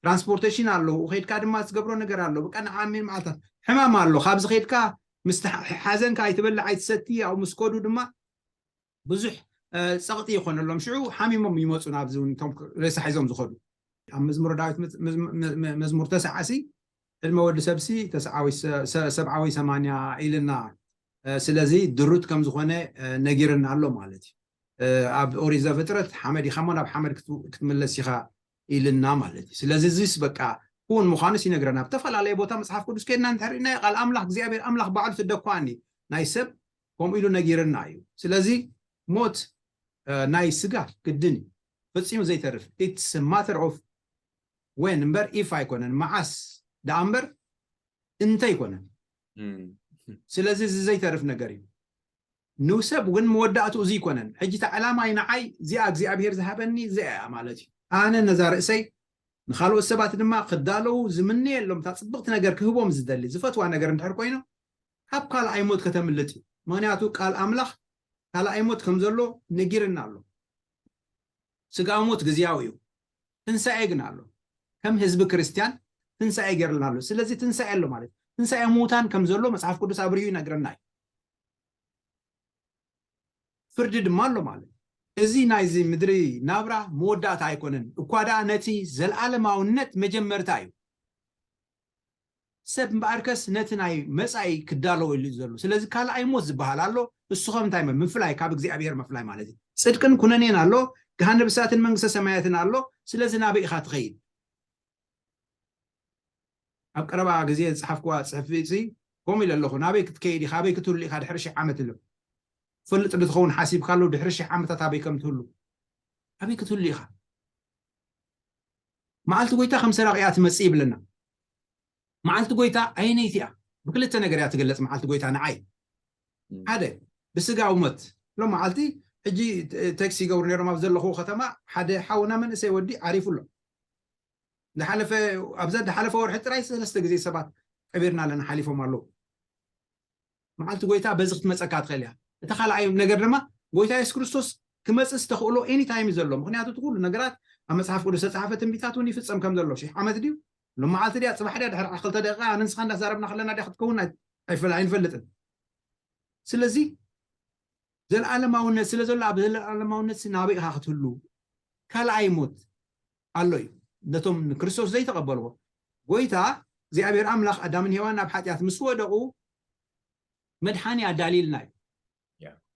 ትራንስፖርቴሽን ኣለዉ። ከይድካ ድማ ዝገብሮ ነገር ኣሎ። ብቀን ዓሚን መዓልታት ሕማም ኣሎ። ካብዚ ከይድካ ምስ ሓዘንካ ኣይትበልዕ ኣይትሰቲ ኣብኡ ምስ ከዱ ድማ ብዙሕ ጸቕጢ ይኾነሎም። ሽዑ ሓሚሞም ይመፁ ናብዚ እውን እቶም ሬሳ ሒዞም ዝኸዱ። ኣብ መዝሙረ ዳዊት መዝሙር ተስዓ ሲ ዕድመ ወዲ ሰብሲ ተስዓዊ ሰብዓዊ ሰማንያ ኢልና ስለዚ ድሩት ከም ዝኾነ ነጊርና ኣሎ ማለት እዩ። ኣብ ኦሪት ዘፍጥረት ሓመድ ኢኻ እሞ ናብ ሓመድ ክትምለስ ኢኻ ኢልና ማለት እዩ። ስለዚ እዚስ በቃ ክውን ምዃኑስ ይነግረና። ኣብ ዝተፈላለየ ቦታ መፅሓፍ ቅዱስ ከድና እንድሕር ርኢናዮ ቃል ኣምላኽ እግዚኣብሔር ኣምላኽ ባዕሉ ትደኳኒ ናይ ሰብ ከምኡ ኢሉ ነጊርና እዩ። ስለዚ ሞት ናይ ስጋ ግድን እዩ፣ ፈፂሙ ዘይተርፍ። It's matter of when እምበር if ኣይኮነን፣ መዓስ ደኣ እምበር እንተ ኣይኮነን። ስለዚ እዚ ዘይተርፍ ነገር እዩ። ንሰብ ግን መወዳእትኡ እዚ ኣይኮነን። ሕጂ እታ ዕላማይ ንዓይ እዚኣ እግዚኣብሔር ዝሃበኒ እዚኣ እያ ማለት እዩ። ኣነ ነዛ ርእሰይ ንኻልኦት ሰባት ድማ ክዳለዉ ዝምነየሎም እታ ጽብቕቲ ነገር ክህቦም ዝደሊ ዝፈትዋ ነገር እንድሕር ኮይኑ ካብ ካልኣይ ሞት ከተምልጥ እዩ። ምኽንያቱ ቃል ኣምላኽ ካልኣይ ሞት ከም ዘሎ ነጊርና ኣሎ። ስጋዊ ሞት ግዝያዊ እዩ፣ ትንሳኤ ግን ኣሎ። ከም ህዝቢ ክርስትያን ትንሳኤ ገይርልና ኣሎ። ስለዚ ትንሳኤ ኣሎ ማለት ትንሳኤ ሙታን ከም ዘሎ መጽሓፍ ቅዱስ ኣብርዩ ይነግረና እዩ። ፍርዲ ድማ ኣሎ ማለት እዚ ናይዚ ምድሪ ናብራ መወዳእታ ኣይኮነን፣ እኳ ደኣ ነቲ ዘለኣለማውነት መጀመርታ እዩ። ሰብ እምበኣርከስ ነቲ ናይ መጻኢ ክዳለወሉ እዩ ዘሎ። ስለዚ ካልኣይ ሞት ዝበሃል ኣሎ። እሱ ኸ እንታይ? ምፍላይ፣ ካብ እግዚኣብሔር ምፍላይ ማለት እዩ። ጽድቅን ኩነኔን ኣሎ፣ ገሃነብ እሳትን መንግስተ ሰማያትን ኣሎ። ስለዚ ናበይ ኢኻ ትኸይድ? ኣብ ቀረባ ግዜ ዝጸሓፍኩዋ ጽሕፊ ከምኡ ኢለ ኣለኹ። ናበይ ክትከይድ ኢኻ? ኣበይ ክትህሉ ኢኻ ድሕሪ ሽሕ ዓመት? ኢሉ ፈልጥ ዶ ትኸውን ሓሲብካ ኣሎ ድሕሪ ሽሕ ዓመታት ኣበይ ከም ትህሉ? ኣበይ ክትህሉ ኢኻ? መዓልቲ ጎይታ ከም ሰራቂ እያ ትመጽእ ይብለና። መዓልቲ ጎይታ ኣየነይቲ እያ? ብክልተ ነገር እያ ትግለጽ መዓልቲ ጎይታ ንዓይ። ሓደ ብስጋዊ ሞት። ሎም መዓልቲ ሕጂ ቴክሲ ይገብሩ ነይሮም ኣብ ዘለኹዎ ከተማ ሓደ ሓውና መንእሰይ ወዲ ዓሪፉ ኣሎ። ዝሓለፈ ኣብዛ ዝሓለፈ ወርሒ ጥራይ ሰለስተ ግዜ ሰባት ቀቢርና ኣለና ሓሊፎም ኣለዉ። መዓልቲ ጎይታ በዚ ክትመጸካ ትኽእል እያ። እቲ ካልኣይ ነገር ድማ ጎይታ የሱስ ክርስቶስ ክመጽእ ዝተኽእሎ ኤኒታይም እዩ ዘሎ። ምኽንያቱ እቲ ኩሉ ነገራት ኣብ መጽሓፍ ቅዱስ ዝተጻሕፈ ትንቢታት እውን ይፍጸም ከም ዘሎ ሽሕ ዓመት ድዩ? ሎም መዓልቲ ድያ ጽባሕ ድያ ድሕሪ ክልተ ደቂቃ ኣነ ንስኻ እንዳዛረብና ከለና ድያ ክትከውን ኣይፈልጥን። ስለዚ ዘለኣለማውነት ስለ ዘሎ ኣብ ዘለኣለማውነት ናበይ ኢኻ ክትህሉ? ካልኣይ ሞት ኣሎ እዩ። ነቶም ንክርስቶስ ዘይተቐበልዎ ጎይታ እግዚኣብሔር ኣምላኽ ኣዳምን ሄዋን ናብ ሓጢኣት ምስ ወደቑ መድሓኒ ኣዳልይልና እዩ።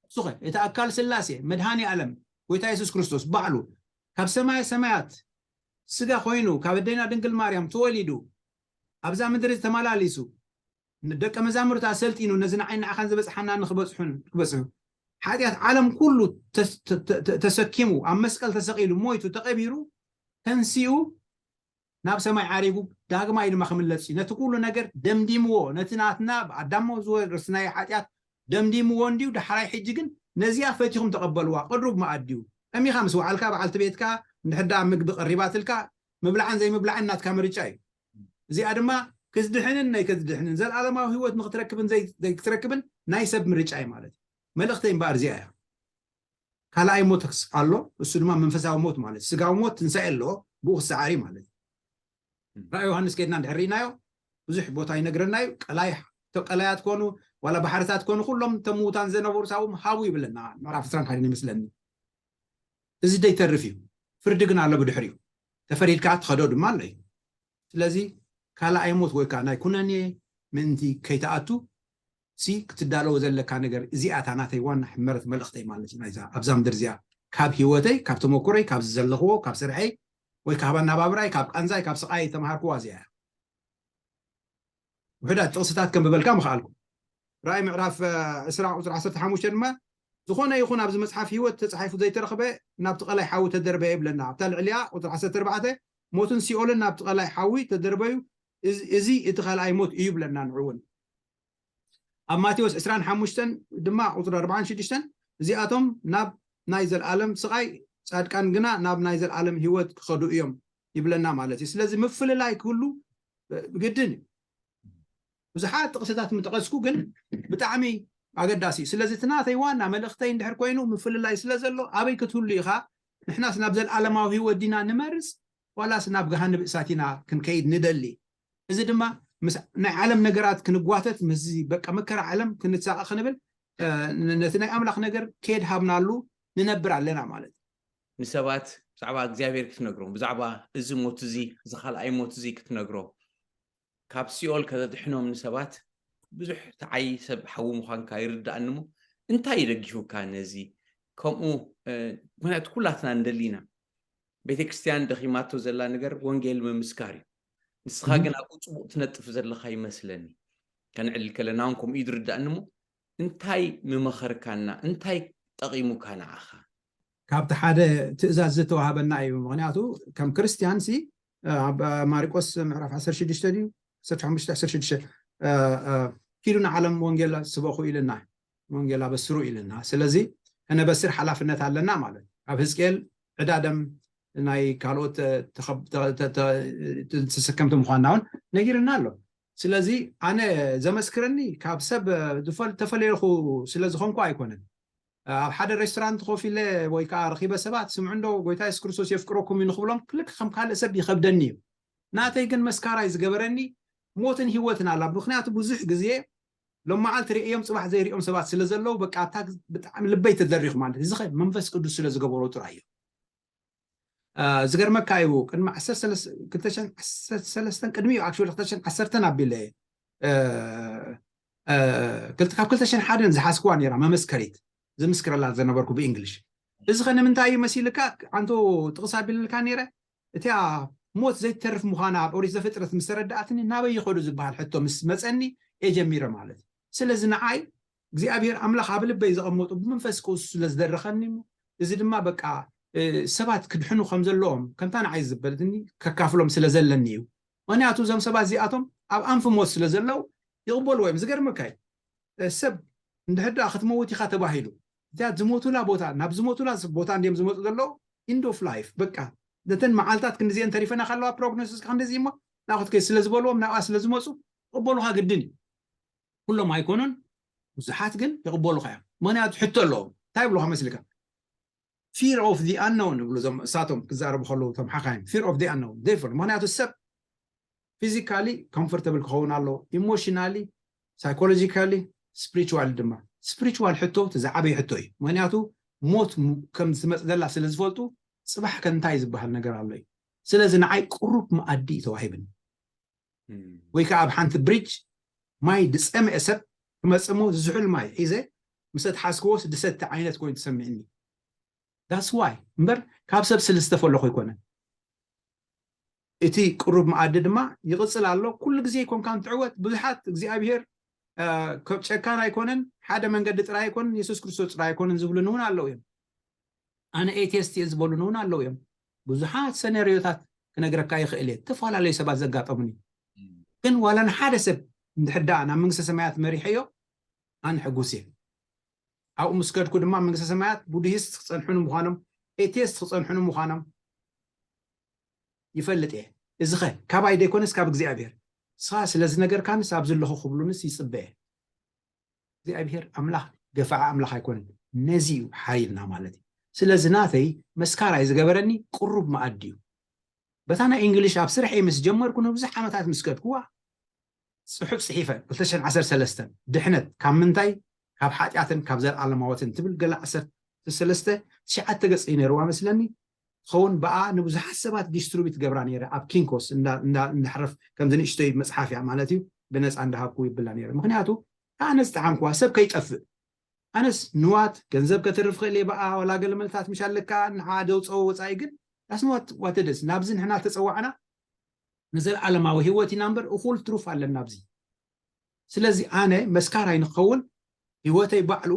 እሱ ኸ እቲ ኣካል ስላሴ መድሃኒ ዓለም ጎይታ የሱስ ክርስቶስ ባዕሉ ካብ ሰማየ ሰማያት ስጋ ኮይኑ ካብ ኣደና ድንግል ማርያም ተወሊዱ ኣብዛ ምድሪ ተመላሊሱ ንደቀ መዛሙርቲ ኣሰልጢኑ ነዚ ንዓይ ንዓኻን ዝበጽሓና ንክበጽሑን ክበጽሑ ሓጢኣት ዓለም ኩሉ ተሰኪሙ ኣብ መስቀል ተሰቒሉ ሞይቱ ተቐቢሩ ተንሲኡ ናብ ሰማይ ዓሪጉ ዳግማይ ድማ ክምለስ እዩ። ነቲ ኩሉ ነገር ደምዲምዎ፣ ነቲ ናትና ብኣዳሞ ዝወረስናዮ ሓጢኣት ደምዲምዎ እንድዩ። ዳሕራይ ሕጂ ግን ነዚኣ ፈቲኹም ተቐበልዋ። ቅሩብ መኣዲ እዩ። ጠሚኻ ምስ ወዓልካ በዓልቲ ቤትካ እንድሕር ደኣ ምግቢ ቀሪባትልካ ምብላዕን ዘይምብላዕን ናትካ ምርጫ እዩ። እዚኣ ድማ ክትድሕንን ናይ ክትድሕንን ዘለኣለማዊ ህይወት ንክትረክብን ዘይ- ዘይክትረክብን ናይ ሰብ ምርጫ እዩ ማለት እዩ። መልእኽተይ እምበኣር እዚኣ እያ። ካልኣይ ሞት ኣሎ፣ እሱ ድማ መንፈሳዊ ሞት ማለት እዩ። ስጋዊ ሞት ትንሳኤ ኣለዎ፣ ብኡ ክሰዓር እዩ ማለት እዩ። ራእይ ዮሃንስ ከድና እንድሕር ርኢናዮ ብዙሕ ቦታ ይነግረና እዩ። ቀላይ ቀላያት ኮኑ ዋላ ባሕርታት ኮኑ ኩሎም እቶም ምዉታን ዝነበሩ ሳዎም ሃቡ ይብለና ምዕራፍ ዕስራን ሓደን ይመስለኒ። እዚ ደይተርፍ እዩ። ፍርዲ ግን ኣሎ ብድሕሪኡ። ተፈሪድካ ትኸዶ ድማ ኣሎ እዩ። ስለዚ ካልኣይ ሞት ወይ ከዓ ናይ ኩነኔ ምእንቲ ከይትኣቱ ሲ ክትዳለዎ ዘለካ ነገር እዚኣ እታ ናተይ ዋና ሕመረት መልእኽተይ ማለት እዩ። ናይዛ ኣብዛ ምድር እዚኣ ካብ ህይወተይ ካብ ተመኩረይ ካብ ዘለኽዎ ካብ ስርሐይ ወይ ካብ ኣናባብራይ ካብ ቃንዛይ ካብ ስቃይ ተምሃርክዋ እዚኣ እያ። ውሕዳት ጥቕስታት ከንብበልካ ምኽኣልኩ። ራእይ ምዕራፍ ዕስራ ቁፅሪ ዓሰርተ ሓሙሽተ ድማ ዝኾነ ይኹን ኣብዚ መፅሓፍ ህይወት ተፃሒፉ ዘይተረኽበ ናብቲ ቀላይ ሓዊ ተደርበየ ይብለና። ኣብታ ልዕሊኣ ቁፅሪ ዓሰርተ ኣርባዕተ ሞትን ሲኦልን ናብቲ ቀላይ ሓዊ ተደርበዩ፣ እዚ እቲ ካልኣይ ሞት እዩ ይብለና። ንዑ እውን ኣብ ማቴዎስ ዕስራን ሓሙሽተን ድማ ቁፅሪ ኣርባዓን ሽዱሽተን እዚኣቶም ናብ ናይ ዘለኣለም ስቓይ፣ ፃድቃን ግና ናብ ናይ ዘለኣለም ህይወት ክኸዱ እዮም ይብለና ማለት እዩ። ስለዚ ምፍልላይ ክህሉ ግድን እዩ። ብዙሓት ጥቕስታት ምጠቐስኩ ግን ብጣዕሚ ኣገዳሲ እዩ። ስለዚ እቲ ናተይ ዋና መልእኽተይ እንድሕር ኮይኑ ምፍልላይ ስለ ዘሎ ኣበይ ክትህሉ ኢኻ? ንሕናስ ናብ ዘለኣለማዊ ህይወት ዲና ንመርፅ ዋላስ ናብ ገሃንብ እሳት ኢና ክንከይድ ንደሊ? እዚ ድማ ምስ ናይ ዓለም ነገራት ክንጓተት ምስዚ በቃ መከራ ዓለም ክንሳቐ ክንብል ነቲ ናይ ኣምላኽ ነገር ከየድሃብናሉ ንነብር ኣለና ማለት እዩ። ንሰባት ብዛዕባ እግዚኣብሔር ክትነግሮም ብዛዕባ እዚ ሞት እዚ እዚ ካልኣይ ሞት እዚ ክትነግሮ ካብ ሲኦል ከተድሕኖም ንሰባት ብዙሕ ተዓይ ሰብ ሓዊ ምዃንካ ይርዳእኒ እሞ እንታይ ይደጊፉካ ነዚ ከምኡ ምክንያቱ ኩላትና እንደሊና ቤተክርስትያን ደኺማቶ ዘላ ነገር ወንጌል ምምስካር እዩ ንስኻ ግን ኣብኡ ፅቡቅ ትነጥፍ ዘለካ ይመስለኒ ከንዕልል ከለና እውን ከምኡ እዩ ዝርዳእኒ እሞ እንታይ ምመኸርካና እንታይ ጠቒሙካ ንዓኻ ካብቲ ሓደ ትእዛዝ ዝተዋሃበና እዩ ምክንያቱ ከም ክርስትያን ሲ ኣብ ማርቆስ ምዕራፍ ዓሰርተ ሽዱሽተ ድዩ ዓሰርተ ሓሙሽተ ዓሰርተ ሽዱሽተ ኪዱ ንዓለም ወንጌል ስበኹ ኢልና ወንጌል ኣበስሩ ኢልና ስለዚ ከነበስር ሓላፍነት ኣለና ማለት ኣብ ህዝቅኤል ዕዳደም ናይ ካልኦት ተሰከምቲ ምኳንና እውን ነጊርና ኣሎ ስለዚ ኣነ ዘመስክረኒ ካብ ሰብ ተፈለየኹ ስለዝኾንኩ ኣይኮነን ኣብ ሓደ ሬስቶራንት ኮፍ ኢለ ወይ ከዓ ረኪበ ሰባት ስምዑ እንዶ ጎይታ የሱስ ክርስቶስ የፍቅረኩም እዩ ንክብሎም ክልክ ከም ካልእ ሰብ ይከብደኒ እዩ ናተይ ግን መስካራይ ዝገበረኒ ሞትን ህይወትን ኣላ ምክንያቱ ብዙሕ ግዜ ሎም መዓልቲ ርእዮም ፅባሕ ዘይርእዮም ሰባት ስለ ዘለዉ በቃ እታ ብጣዕሚ ልበይ ተደሪኹ ማለት እዚ መንፈስ ቅዱስ ስለ ዝገበሮ ጥራይ እዩ ዝገርመካ እዩ ቅድሚ ዓሰርተ ሰለስተ ቅድሚ እዩ actually ክልተ ሽሕን ዓሰርተ ኣቢለ ካብ ክልተ ሽሕን ሓደን ዝሓዝክዋ ነራ መመስከሪት ዝምስክረላ ዝነበርኩ ብእንግሊሽ እዚ ከ ንምንታይ እዩ መሲልካ ኣንቶ ጥቕስ ኣቢልልካ ነረ እቲያ ሞት ዘይትተርፍ ምዃና ኣብ ኦሪት ዘፍጥረት ምስ ተረዳእትኒ ናበይ ይኸዱ ዝበሃል ሕቶ ምስ መፀኒ እየ ጀሚረ ማለት እዩ ስለዚ ንዓይ እግዚኣብሔር ኣምላኽ ኣብ ልበይ ዘቐመጡ ብመንፈስ ቅዱስ ስለ ዝደረኸኒ እዚ ድማ በቃ ሰባት ክድሕኑ ከም ዘለዎም ከምታ ንዓይ ዝበልትኒ ከካፍሎም ስለ ዘለኒ እዩ ምክንያቱ እዞም ሰባት እዚኣቶም ኣብ ኣንፊ ሞት ስለ ዘለዉ ይቕበልዎ እዮም ዝገርመካ እዩ ሰብ እንድሕር ደኣ ክትመውት ኢኻ ተባሂሉ እዚኣ ዝሞቱላ ቦታ ናብ ዝሞቱላ ቦታ እንዲዮም ዝመፁ ዘለዉ end of life በቃ ነተን መዓልታት ክንዲዚአን ተሪፈና ከለዋ prognosis ክንዲዚ እሞ ናኹትከይ ስለ ዝበልዎም ናብኣ ስለ ዝመፁ ይቕበሉኻ ግድን እዩ ኩሎም ኣይኮኑን ብዙሓት ግን ይቕበሉኻ እዮም ምክንያቱ ሕቶ ኣለዎም እንታይ ይብሉኻ መስልካ fear of the unknown ይብሉ እዞም እሳቶም ክዛረቡ ከለዉ እቶም ሓካይም fear of the unknown therefore ምክንያቱ ሰብ physically comfortable ክኸውን ኣለዎ emotionally psychologically spiritually ድማ spiritual ሕቶ እቲ ዝዓበየ ሕቶ እዩ ምክንያቱ ሞት ከም ዝመፅ ዘላ ስለ ዝፈልጡ ፅባሕ ከ እንታይ ዝበሃል ነገር ኣሎ እዩ ስለዚ ንዓይ ቅሩብ መኣዲ እዩ ተዋሂብኒ ወይ ከዓ ኣብ ሓንቲ bridge ማይ ዝፀምአ ሰብ ክመፅሞ ዝዝሑል ማይ ሒዘ ምስ ኣትሓዝክዎስ ድሰቲ ዓይነት ኮይኑ ተሰሚዕኒ that's why እምበር ካብ ሰብ ስለ ዝተፈለኹ ኣይኮነን እቲ ቅሩብ መኣዲ ድማ ይቕፅል ኣሎ ኩሉ ግዜ ይኮንካ እንትዕወት ብዙሓት እግዚኣብሄር ጨካን ኣይኮነን ሓደ መንገዲ ጥራይ ኣይኮነን የሱስ ክርስቶስ ጥራይ ኣይኮነን ዝብሉን እውን ኣለዉ እዮም ኣነ atheist እየ ዝበሉን እውን ኣለዉ እዮም ብዙሓት ሰነርዮታት ክነግረካ ይኽእል እየ ዝተፈላለዩ ሰባት ዘጋጠሙኒ ግን ዋላ ንሓደ ሰብ እንድሕር ደኣ ናብ መንግስተ ሰማያት መሪሐዮ ኣነ ሕጉስ እየ ኣብኡ ምስ ከድኩ ድማ መንግስተ ሰማያት ቡድሂስት ክፀንሑ ንምዃኖም atheist ክፀንሑ ንምዃኖም ይፈልጥ እየ እዚ ኸ ካባይ ደይኮነስ ካብ እግዚኣብሔር ንስኻ ስለ ዝነገርካንስ ኣብዚ ኣለኹ ክብሉንስ ይፅበ እየ። እግዚኣብሔር ኣምላኽ ገፋዒ ኣምላኽ ኣይኮነን። ነዚ እዩ ሓይልና ማለት እዩ። ስለዚ ናተይ መስካራይ ዝገበረኒ ቅሩብ መኣዲ እዩ። በታ ናይ እንግሊሽ ኣብ ስርሐይ ምስ ጀመርኩ ንብዙሕ ዓመታት ምስ ከድኩዋ ፅሑፍ ፅሒፈ ክልተ ሽሕን ዓሰርተ ሰለስተን ድሕነት ካብ ምንታይ ካብ ሓጢኣትን ካብ ዘለኣለማወትን ትብል ገለ ዓሰርተ ሰለስተ ትሽዓተ ገፅ እዩ ነይርዋ መስለኒ። ኸውን ብኣ ንብዙሓት ሰባት ዲስትሪቢዩት ገብራ ነይረ ኣብ ኪንኮስ እንዳሕረፍ ከምዚ ንእሽቶይ መፅሓፍ እያ ማለት እዩ ብነፃ እንዳሃብኩ ይብላ ነይረ። ምክንያቱ ኣነ ዝጠዓምኩዋ ሰብ ከይጠፍእ ኣነስ ንዋት ገንዘብ ከትርፍ ክእል እየ ብኣ ዋላ ገለ መልታት ምሽ ኣለካ ንዓ ደውፀዎ ወፃኢ ግን ዳስንዋት ዋተደስ ናብዚ ንሕና ተፀዋዕና ንዘለዓለማዊ ህይወት ኢና እምበር እኹል ትሩፍ ኣለና ኣብዚ። ስለዚ ኣነ መስካራይ ንክኸውን ህይወተይ ባዕሉ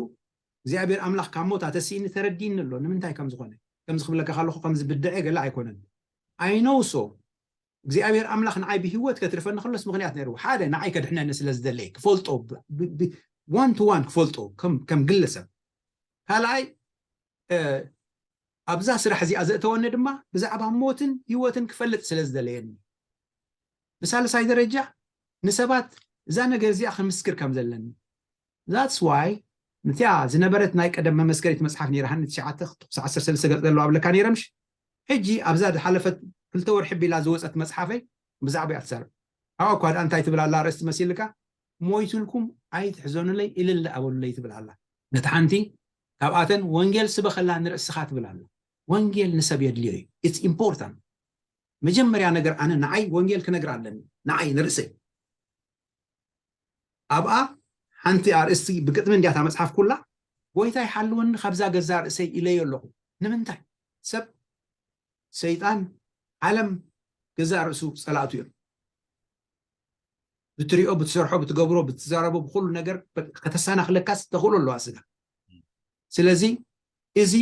እግዚኣብሔር ኣምላኽ ካብ ሞት ኣተስኢኒ ተረዲእኒ ኣሎ ንምንታይ ከም ዝኾነ። ከምዚ ክብለካ ከለኹ ከምዚ ብድዐ ገለ ኣይኮነን። ኣይነውሶ እግዚኣብሔር ኣምላኽ ንዓይ ብህይወት ከትርፈኒ ከሎስ ምኽንያት ነይርዎ። ሓደ ንዓይ ከድሕነኒ ስለ ዝደለየ ክፈልጦ ዋን ቱ ዋን ክፈልጦ ከም ግለሰብ። ካልኣይ ኣብዛ ስራሕ እዚኣ ዘእተወኒ ድማ ብዛዕባ ሞትን ህይወትን ክፈልጥ ስለ ዝደለየኒ። ብሳልሳይ ደረጃ ንሰባት እዛ ነገር እዚኣ ክምስክር ከም ዘለኒ። That's why ንቲያ ዝነበረት ናይ ቀደም መመስከሪት መፅሓፍ ነይራ ሃኒ ትሽዓተ ክሳዕ ዓሰርተ ሰለስተ ገፅ ዘለዋ ኣብለካ ነይረ ምሽ። ሕጂ ኣብዛ ዝሓለፈት ክልተ ወርሒ ቢላ ዝወፀት መፅሓፈይ ብዛዕባ እያ ትዛረብ። ኣብኣ እኳ ድኣ እንታይ ትብል ኣላ ኣርእስቲ መሲልካ ሞይቱልኩም ኣይትሕዘኑለይ እልል ኣበሉለይ ትብል ኣላ። ነቲ ሓንቲ ካብኣተን ወንጌል ስበኸላ ንርእስኻ ትብል ኣላ። ወንጌል ንሰብ የድልዮ እዩ። It's important። መጀመርያ ነገር ኣነ ንዓይ ወንጌል ክነግር ኣለኒ ንዓይ ንርእሰይ። ኣብኣ ሓንቲ ኣርእስቲ ብግጥሚ እንዲያታ መፅሓፍ ኩላ ጎይታ ይሓልወኒ ካብዛ ገዛ ርእሰይ ኢለዮ ኣለኹ። ንምንታይ ሰብ ሰይጣን ዓለም ገዛ ርእሱ ፀላእቱ እዮም። ብትሪኦ ብትሰርሖ ብትገብሮ ብትዛረቦ ብኩሉ ነገር ከተሰናክለካስ ተኽእሎ ኣለዋ ስጋ። ስለዚ እዚ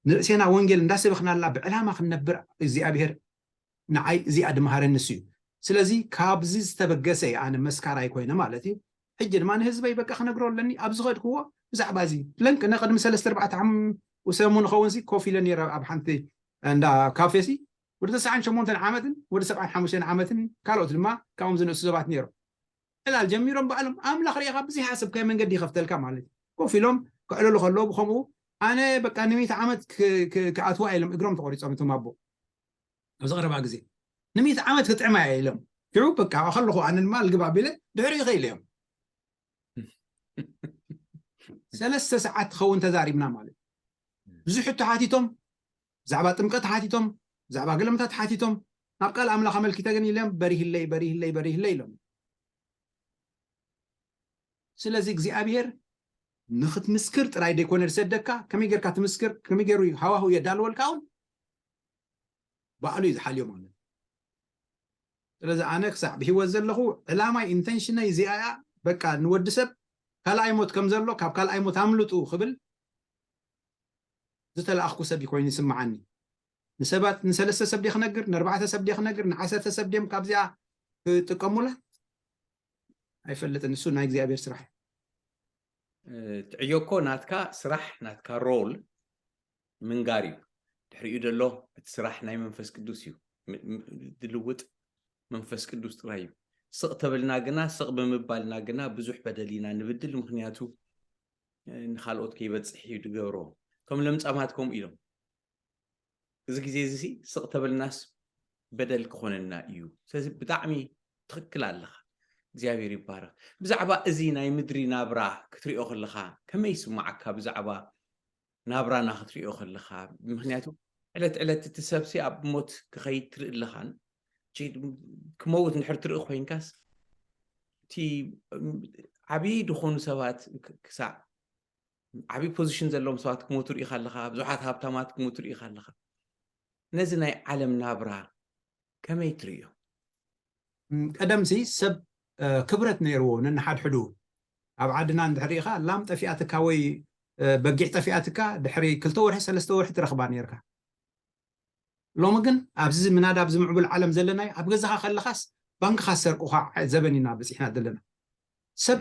ንርእሴና ወንጌል እንዳሰበኽናላ ብዕላማ ክንነብር እግዚኣብሔር ንዓይ እዚኣ ድመሃረኒ ንሱ እዩ። ስለዚ ካብዚ ዝተበገሰ ኣነ መስካራይ ኮይነ ማለት እዩ። ሕጂ ድማ ንህዝበይ በቃ ክነግሮ ኣለኒ ኣብ ዝኸድክዎ ብዛዕባ እዚ ለንቅነ ቅድሚ ሰለስተ ኣርባዕተ ሰሙን ኸውን ኮፍ ኢለ ነረ ኣብ ሓንቲ እንዳ ካፌሲ ወዲ ተስዓን ሸሞንተን ዓመትን ወዲ ሰብዓን ሓሙሽተን ዓመትን ካልኦት ድማ ካብኦም ዝነእሱ ሰባት ነይሮም። ዕላል ጀሚሮም ባዕሎም ኣምላኽ ርኢኻ ብዘይሓሰብካዮ መንገዲ ይኸፍተልካ ማለት እዩ። ኮፍ ኢሎም ክዕልሉ ከለዉ ብኸምኡ ኣነ በቃ ንሚእቲ ዓመት ክኣትዋ ኢሎም እግሮም ተቆሪፆም እቶም ኣቦ ኣብዚ ቀረባ ግዜ ንሚእቲ ዓመት ክጥዕማ እየ ኢሎም ሽዑ በቃ ከለኹ ኣነ ድማ ልግብ ኣቢለ ድሕሪኡ ይኸይል እዮም። ሰለስተ ሰዓት ትኸውን ተዛሪብና ማለት ብዙሕ ሕቶ ሓቲቶም ብዛዕባ ጥምቀት ሓቲቶም ብዛዕባ ገለመታት ሓቲቶም ናብ ቃል ኣምላኽ ኣመልኪተ ግን ኢሎም በሪህለይ በሪህለይ በሪህለይ ኢሎም። ስለዚ እግዚኣብሔር ንክትምስክር ጥራይ ደይኮነ ዝሰደካ ከመይ ጌርካ ትምስክር ከመይ ገይሩ ሃዋሁ የዳልወልካ እውን ባዕሉ እዩ ዝሓልዮ ማለት። ስለዚ ኣነ ክሳዕ ብሂወት ዘለኹ ዕላማይ ኢንተንሽነይ እዚኣ እያ። በቃ ንወዲ ሰብ ካልኣይ ሞት ከም ዘሎ ካብ ካልኣይ ሞት ኣምልጡ ክብል ዝተለኣኽኩ ሰብ ኮይኑ ይስምዓኒ። ንሰባት ንሰለስተ ሰብ ድየ ክነግር ንኣርባዕተ ሰብ ድየ ክነግር ንዓሰርተ ሰብ ድዮም ካብዚኣ ክጥቀሙላ ኣይፈልጥን። ንሱ ናይ እግዚኣብሔር ስራሕ እዩ። ትዕዮ እኮ ናትካ ስራሕ ናትካ ሮል ምንጋር እዩ። ድሕሪኡ ዘሎ እቲ ስራሕ ናይ መንፈስ ቅዱስ እዩ። ዝልውጥ መንፈስ ቅዱስ ጥራይ እዩ። ስቕ ተብልና ግና ስቕ ብምባልና ግና ብዙሕ በደል ኢና ንብድል። ምክንያቱ ንካልኦት ከይበፅሕ እዩ ዝገብሮ። እቶም ለምፃማት ከምኡ ኢሎም እዚ ግዜ እዚ ስቕ ተብልናስ በደል ክኾነና እዩ። ስለዚ ብጣዕሚ ትኽክል ኣለኻ። እግዚኣብሔር ይባረኽ። ብዛዕባ እዚ ናይ ምድሪ ናብራ ክትሪኦ ከለኻ ከመይ ይስማዓካ? ብዛዕባ ናብራና ክትሪኦ ከለኻ ምክንያቱ ዕለት ዕለት እቲ ሰብሲ ኣብ ሞት ክኸይድ ትርኢ ኣለኻን ክመውት እንድሕር ትርኢ ኮይንካስ እቲ ዓብዪ ዝኾኑ ሰባት ክሳዕ ዓብዪ ፖዚሽን ዘለዎም ሰባት ክሞቱ ርኢኻ ኣለኻ። ብዙሓት ሃብታማት ክሞቱ ርኢኻ ኣለኻ። ነዚ ናይ ዓለም ናብራ ከመይ ትርእዮ? ቀደምሲ ሰብ ክብረት ነይርዎ ነንሓድሕዱ ኣብ ዓድና እንድሕር ኢኻ ላም ጠፊኣትካ ወይ በጊዕ ጠፊኣትካ ድሕሪ ክልተ ወርሒ ሰለስተ ወርሒ ትረኽባ ነርካ። ሎሚ ግን ኣብዚ ምናዳ ኣብዚ ምዕቡል ዓለም ዘለናይ ኣብ ገዛኻ ከለኻስ ባንክኻ ዝሰርቁኻ ዘበን ኢና በፂሕና ዘለና። ሰብ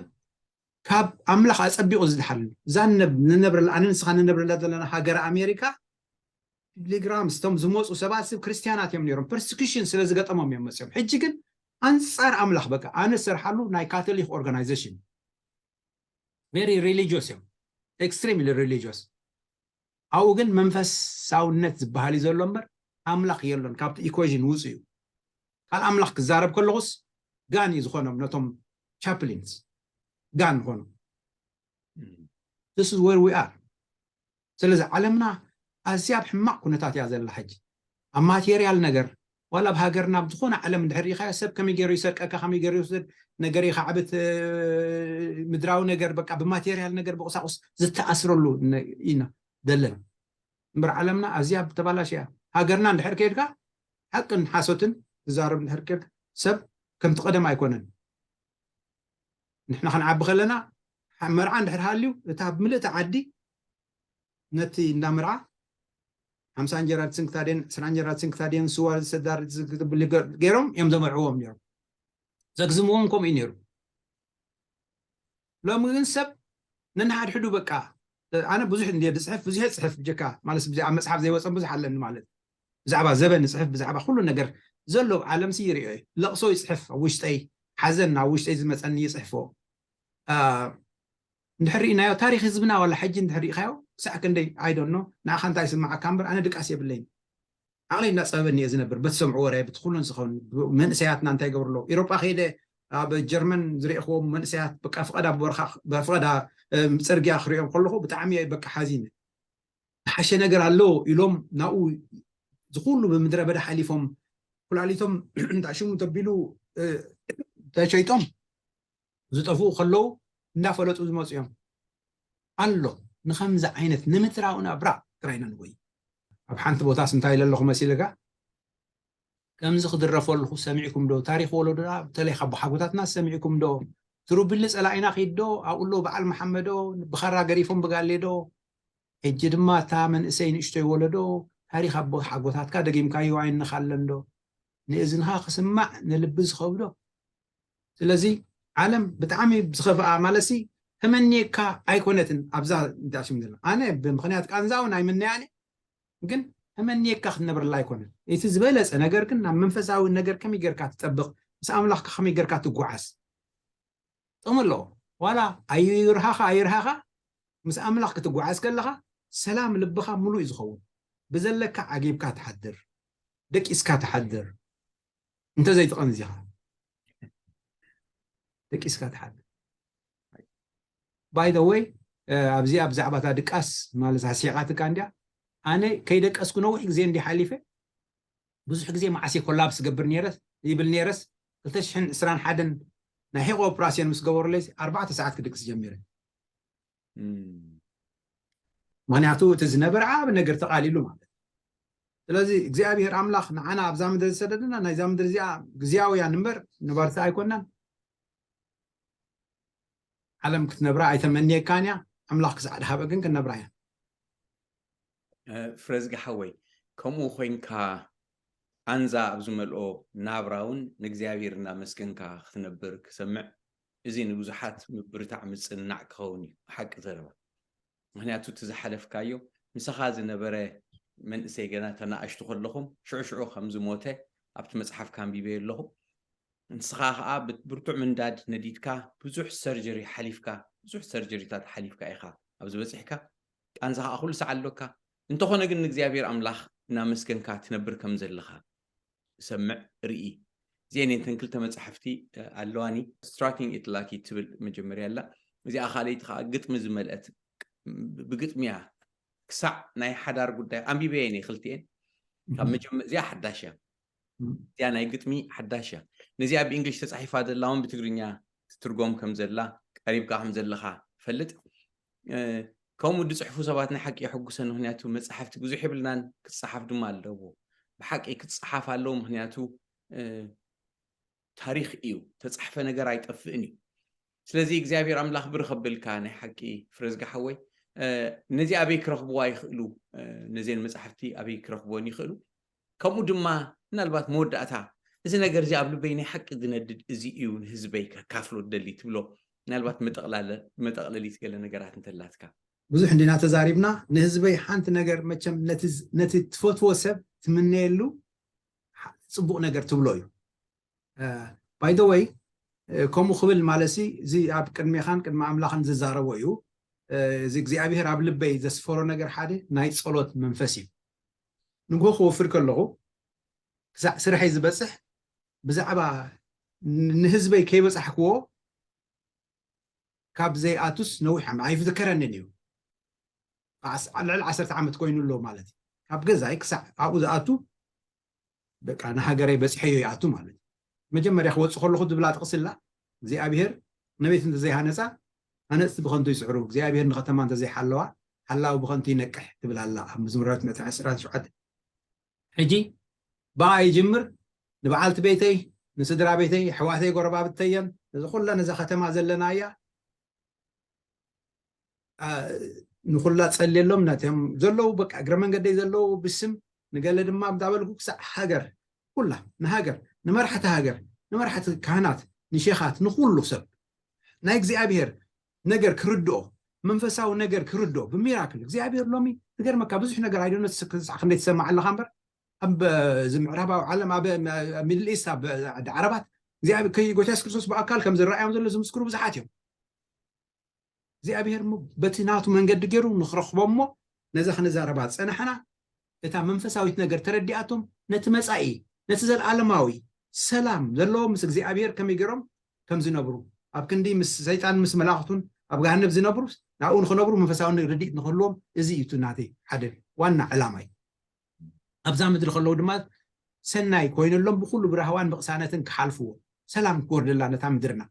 ካብ ኣምላኽ ኣፀቢቑ ዝድሓለሉ እዛ ንነብረላ ኣነ ንስኻ ንነብረላ ዘለና ሃገር ኣሜሪካ ቢሊግራምስ እቶም ዝመፁ ሰባት ስብ ክርስትያናት እዮም ነይሮም ፐርሲኪሽን ስለ ዝገጠሞም እዮም መፅኦም። ሕጂ ግን ኣንፃር ኣምላኽ። በቃ ኣነ ዝሰርሓሉ ናይ ካቶሊክ ኦርጋናይዜሽን፣ very religious እዮም፣ extremely religious። ኣብኡ ግን መንፈሳውነት ዝበሃል እዩ ዘሎ እምበር ኣምላኽ የሎን፣ ካብቲ ኢኩዌሽን ውፁ እዩ። ቃል ኣምላኽ ክዛረብ ከለኹስ ጋን እዩ ዝኾኖም ነቶም ቻፕሊንስ፣ ጋን ዝኾኖም። This is where we are። ስለዚ ዓለምና ኣዝያ ኣብ ሕማቕ ኩነታት እያ ዘላ ሕጂ። ኣብ ማቴርያል ነገር ዋላ ኣብ ሃገርና ኣብ ዝኾነ ዓለም እንድሕር ርኢኻዮ፣ ሰብ ከመይ ገይሩ ይሰርቀካ፣ ከመይ ገይሩ ይወስድ፣ ነገር ይኻዕብት፣ ምድራዊ ነገር በቃ ብማቴርያል ነገር ብቁሳቁስ ዝተኣስረሉ ኢና ዘለና። እምበር ዓለምና ኣዝያ ተባላሽያ። ሃገርና እንድሕር ከይድካ ሓቅን ሓሶትን ትዛረብ እንድሕር ከይድካ ሰብ ከምቲ ቀደም ኣይኮነን። ንሕና ክንዓቢ ከለና መርዓ እንድሕር ሃልዩ እታ ብምልእቲ ዓዲ ነቲ እንዳ መርዓ ሓምሳ እንጀራ ትስንክታ ድየን ዕስራ እንጀራ ትስንክታ ድየን ስዋ ዝሰዳር ገይሮም እዮም ዘመርዕዎም ነይሮም። ዘግዝምዎም ከምኡ እዩ ነይሩ። ሎሚ ግን ሰብ ነንሓድሕዱ በቃ ኣነ ብዙሕ እንደ ዝፅሕፍ ብዙሕ ፅሕፍ ብጀካ ማለት ብዚ ኣብ መፅሓፍ ዘይወፀን ብዙሕ ኣለኒ ማለት ብዛዕባ ዘበን ይፅሕፍ ብዛዕባ ኩሉ ነገር ዘሎ ዓለም ሲ ይሪኦ እዩ። ለቕሶ ይፅሕፍ ኣብ ውሽጠይ፣ ሓዘን ናብ ውሽጠይ ዝመፀኒ ይፅሕፎ። እንድሕር ርኢናዮ ታሪክ ህዝብና ዋላ ሕጂ እንድሕር ርኢኻዮ ክሳዕ ክንደይ I don't know ንዓኻ እንታይ ይስምዓካ እምበር ኣነ ድቃስ የብለይን። ዓቕለይ እንዳፀበበኒ እየ ዝነብር በቲ ሰምዑ ወረ በቲ ኩሉን ዝኸውን መንእሰያትና እንታይ ይገብሩ ኣለዉ። ኢሮጳ ከይደ ኣብ ጀርመን ዝረእኽዎም መንእሰያት በቃ ፍቐዳ ብበርኻ ብፍቐዳ ጽርግያ ክሪኦም ከለኹ ብጣዕሚ እየ በቃ ሓዚነ። ዝሓሸ ነገር ኣሎ ኢሎም ናብኡ ዝኩሉ ብምድረ በዳ ሓሊፎም ኩላሊቶም እንታይ ሽሙ ተቢሉ ተሸይጦም ዝጠፍኡ ከለዉ እንዳፈለጡ ዝመፁ እዮም። ኣሎ ንኸምዚ ዓይነት ንምትራው ናብራ ጥራይ ኢና ንጎይ። ኣብ ሓንቲ ቦታስ እንታይ ኢለ ኣለኹ መሲልካ? ከምዚ ክድረፈልኩ ሰሚዕኩም ዶ? ታሪኽ ወለዶና በተለይ ካብ ሓጎታትና ሰሚዕኩም ዶ? ትሩብሊ ጸላኢና ኺድ ዶ? ኣብኡ ኣሎ በዓል መሓመዶ ብኻራ ገሪፎም ብጋሌ ዶ? ሕጂ ድማ እታ መንእሰይ ንእሽቶይ ወለዶ ታሪኽ ኣቦ ሓጎታትካ ደጊምካዮ ኣይንኻለን ዶ? ንእዝንኻ ክስማዕ ንልቢ ዝኸብዶ ስለዚ ዓለም ብጣዕሚ ዝኸፍኣ ማለትሲ ተመንየካ ኣይኮነትን ኣብዛ እንታይ ሽም ዘለና ኣነ ብምክንያት ቃንዛውን ኣይምነያኒ ግን ተመንየካ ክትነብረላ ኣይኮነን እቲ ዝበለፀ ነገር ግን ናብ መንፈሳዊ ነገር ከመይ ጌርካ ትጠብቕ ምስ ኣምላኽካ ከመይ ጌርካ ትጓዓዝ ጥቕሚ ኣለዎ ዋላ ኣይርሃኻ ኣይርሃኻ ምስ ኣምላኽ ክትጓዓዝ ከለኻ ሰላም ልብኻ ሙሉእ እዩ ዝኸውን ብዘለካ ዓጊብካ ትሓድር ደቂስካ ትሓድር እንተዘይትቐንዚኻ ደቂስካ ትሓድር by the way ኣብዚኣ ብዛዕባታ ድቃስ ማለት ኣስሒቓትካ እንድያ ኣነ ከይደቀስኩ ነዊሕ ግዜ እንዲ ሓሊፈ ብዙሕ ግዜ መዓስ ኮላፕስ ገብር ነረስ ይብል ነረስ ክልተ ሽሕን ዕስራን ሓደን ናይ ሒቆ ኦፕራሲዮን ምስ ገበሩለይ ኣርባዕተ ሰዓት ክድቅስ ጀሚረ ምክንያቱ እቲ ዝነበረ ዓብ ነገር ተቓሊሉ ማለት ስለዚ እግዚኣብሔር ኣምላኽ ንዓና ኣብዛ ምድሪ ዝሰደደና ናይዛ ምድሪ እዚኣ ግዜያውያን እምበር ነባርቲ ኣይኮናን ዓለም ክትነብራ ኣይተመንየካን እያ ኣምላኽ ክሳዕ ድሃበ ግን ክንነብራ እያ ፍረዝጊ ሓወይ ከምኡ ኮይንካ ቃንዛ ኣብ ዝመልኦ ናብራ እውን ንእግዚኣብሔር እናመስገንካ ክትነብር ክሰምዕ እዚ ንብዙሓት ምብርታዕ ምፅንናዕ ክኸውን እዩ ሓቂ ዘረባ ምክንያቱ እቲ ዝሓለፍካዮ ምሳኻ ዝነበረ መንእሰይ ገና ተናኣሽቱ ከለኹም ሽዑ ሽዑ ከም ዝሞተ ኣብቲ መፅሓፍ ካንቢበዮ ኣለኹ ንስኻ ከዓ ብርቱዕ ምንዳድ ነዲድካ ብዙሕ ሰርጀሪ ሓሊፍካ ብዙሕ ሰርጀሪታት ሓሊፍካ ኢኻ ኣብዚ በፂሕካ ቃንዛ ከዓ ኩሉ ሰዓ ኣሎካ እንተኾነ ግን ንእግዚኣብሔር ኣምላኽ እናመስገንካ ትነብር ከም ዘለኻ ሰምዕ ርኢ እዚአን እተን ክልተ መፅሓፍቲ ኣለዋኒ ስትራኪንግ ኢት ላኪ ትብል መጀመርያ ኣላ እዚኣ ካልኣይቲ ከዓ ግጥሚ ዝመልአት ብግጥሚያ ክሳዕ ናይ ሓዳር ጉዳይ ኣንቢበ እየ ክልቲኤን ካብ መጀመ እዚኣ ሓዳሽ እያ እዚኣ ናይ ግጥሚ ሓዳሽ እያ ነዚኣ ብእንግሊሽ ተፃሒፋ ዘላ እውን ብትግርኛ ትትርጎም ከም ዘላ ቀሪብካ ከም ዘለካ ፈልጥ ከምኡ ዝፅሕፉ ሰባት ናይ ሓቂ የሐጉሰኒ ምክንያቱ መፅሓፍቲ ብዙሕ የብልናን ክፀሓፍ ድማ ኣለዎ ብሓቂ ክፀሓፍ ኣለዎ ምክንያቱ ታሪክ እዩ ተፃሕፈ ነገር ኣይጠፍእን እዩ ስለዚ እግዚኣብሔር ኣምላኽ ብር ከብልካ ናይ ሓቂ ፍረዝጋ ሓወይ ነዚ ኣበይ ክረኽብዋ ይኽእሉ ነዚን መፅሓፍቲ ኣበይ ክረኽብዎን ይኽእሉ ከምኡ ድማ ምናልባት መወዳእታ እዚ ነገር እዚ ኣብ ልበይ ናይ ሓቂ ዝነድድ እዚ እዩ ንህዝበይ ከካፍሎ ደሊ ትብሎ ምናልባት መጠቕለሊት ገለ ነገራት እንተላትካ ብዙሕ እንዲና ተዛሪብና ንህዝበይ ሓንቲ ነገር መቸም ነቲ ትፈትዎ ሰብ ትምነየሉ ፅቡቕ ነገር ትብሎ እዩ By the way, ከምኡ ክብል ማለት እዚ ኣብ ቅድሜኻን ቅድሚ ኣምላኽን ዝዛረቦ እዩ። እዚ እግዚኣብሔር ኣብ ልበይ ዘስፈሮ ነገር ሓደ ናይ ጸሎት መንፈስ እዩ። ንግሆ ክወፍር ከለኹ ክሳዕ ስርሐይ ዝበፅሕ ብዛዕባ ንህዝበይ ከይበፃሕክዎ ካብ ዘይኣቱስ ነዊሕ ዓመት ኣይፍትከረንን እዩ። ልዕሊ ዓሰርተ ዓመት ኮይኑ ኣሎ ማለት እዩ። ካብ ገዛይ ክሳዕ ኣብኡ ዝኣቱ በቃ ንሃገረይ በፂሐዮ ይኣቱ ማለት እዩ። መጀመርያ ክወፅእ ከለኹ ዝብላ ጥቕስላ እግዚኣብሔር ንቤት እንተዘይሃነፃ ሃነፅቲ ብኸንቱ ይስዕሩ፣ እግዚኣብሔር ንከተማ እንተዘይሓለዋ ሓላዊ ብኸንቱ ይነቅሕ ትብል ኣላ ኣብ መዝሙር ዳዊት ምዕራፍ ዕስራን ሸውዓተን። ሕጂ ብኣ ይጅምር። ንበዓልቲ ቤተይ፣ ንስድራ ቤተይ፣ ኣሕዋተይ፣ ጎረባብተየን፣ እዚ ኩላ ነዛ ከተማ ዘለናያ ንኩላ ጸልየሎም ነቶም ዘለዉ በቃ እግረ መንገደይ ዘለዉ ብስም ንገለ ድማ እንዳበልኩ ክሳዕ ሃገር ኩላ ንሃገር ንመራሕቲ ሃገር ንመራሕቲ ካህናት ንሼኻት ንኩሉ ሰብ ናይ እግዚኣብሔር ነገር ክርድኦ መንፈሳዊ ነገር ክርድኦ ብሚራክል እግዚኣብሔር ሎሚ ትገርመካ ብዙሕ ነገር ኣይዶነ ክሳዕ ክንደይ ትሰማዕ ኣለኻ እምበር ኣብ እዚ ምዕራባዊ ዓለም ኣብ ሚድል ኢስት ኣብ ዓዲ ዓረባት እግዚኣብሔር ጎይታ የሱስ ክርስቶስ ብኣካል ከም ዝረኣዮም ዘሎ ዝምስክሩ ብዙሓት እዮም። እግዚኣብሔር እሞ በቲ ናቱ መንገዲ ገይሩ ንኽረኽቦ እሞ ነዛ ክንዛረባ ዝጸናሕና እታ መንፈሳዊት ነገር ተረዲኣቶም ነቲ መጻኢ ነቲ ዘለዓለማዊ ሰላም ዘለዎ ምስ እግዚኣብሔር ከመይ ገይሮም ከም ዝነብሩ ኣብ ክንዲ ምስ ሰይጣን ምስ መላእኽቱን ኣብ ገሃነብ ዝነብሩ ናብኡ ንኽነብሩ መንፈሳዊ ርድኢት ንኽህልዎም እዚ እዩ እቲ ናተይ ሓደ ዋና ዕላማ እዩ። ኣብዛ ምድሪ ከለዉ ድማ ሰናይ ኮይነሎም ብኩሉ ብራህዋን ብቕሳነትን ክሓልፍዎ ሰላም ክወርደላ ነታ ምድርና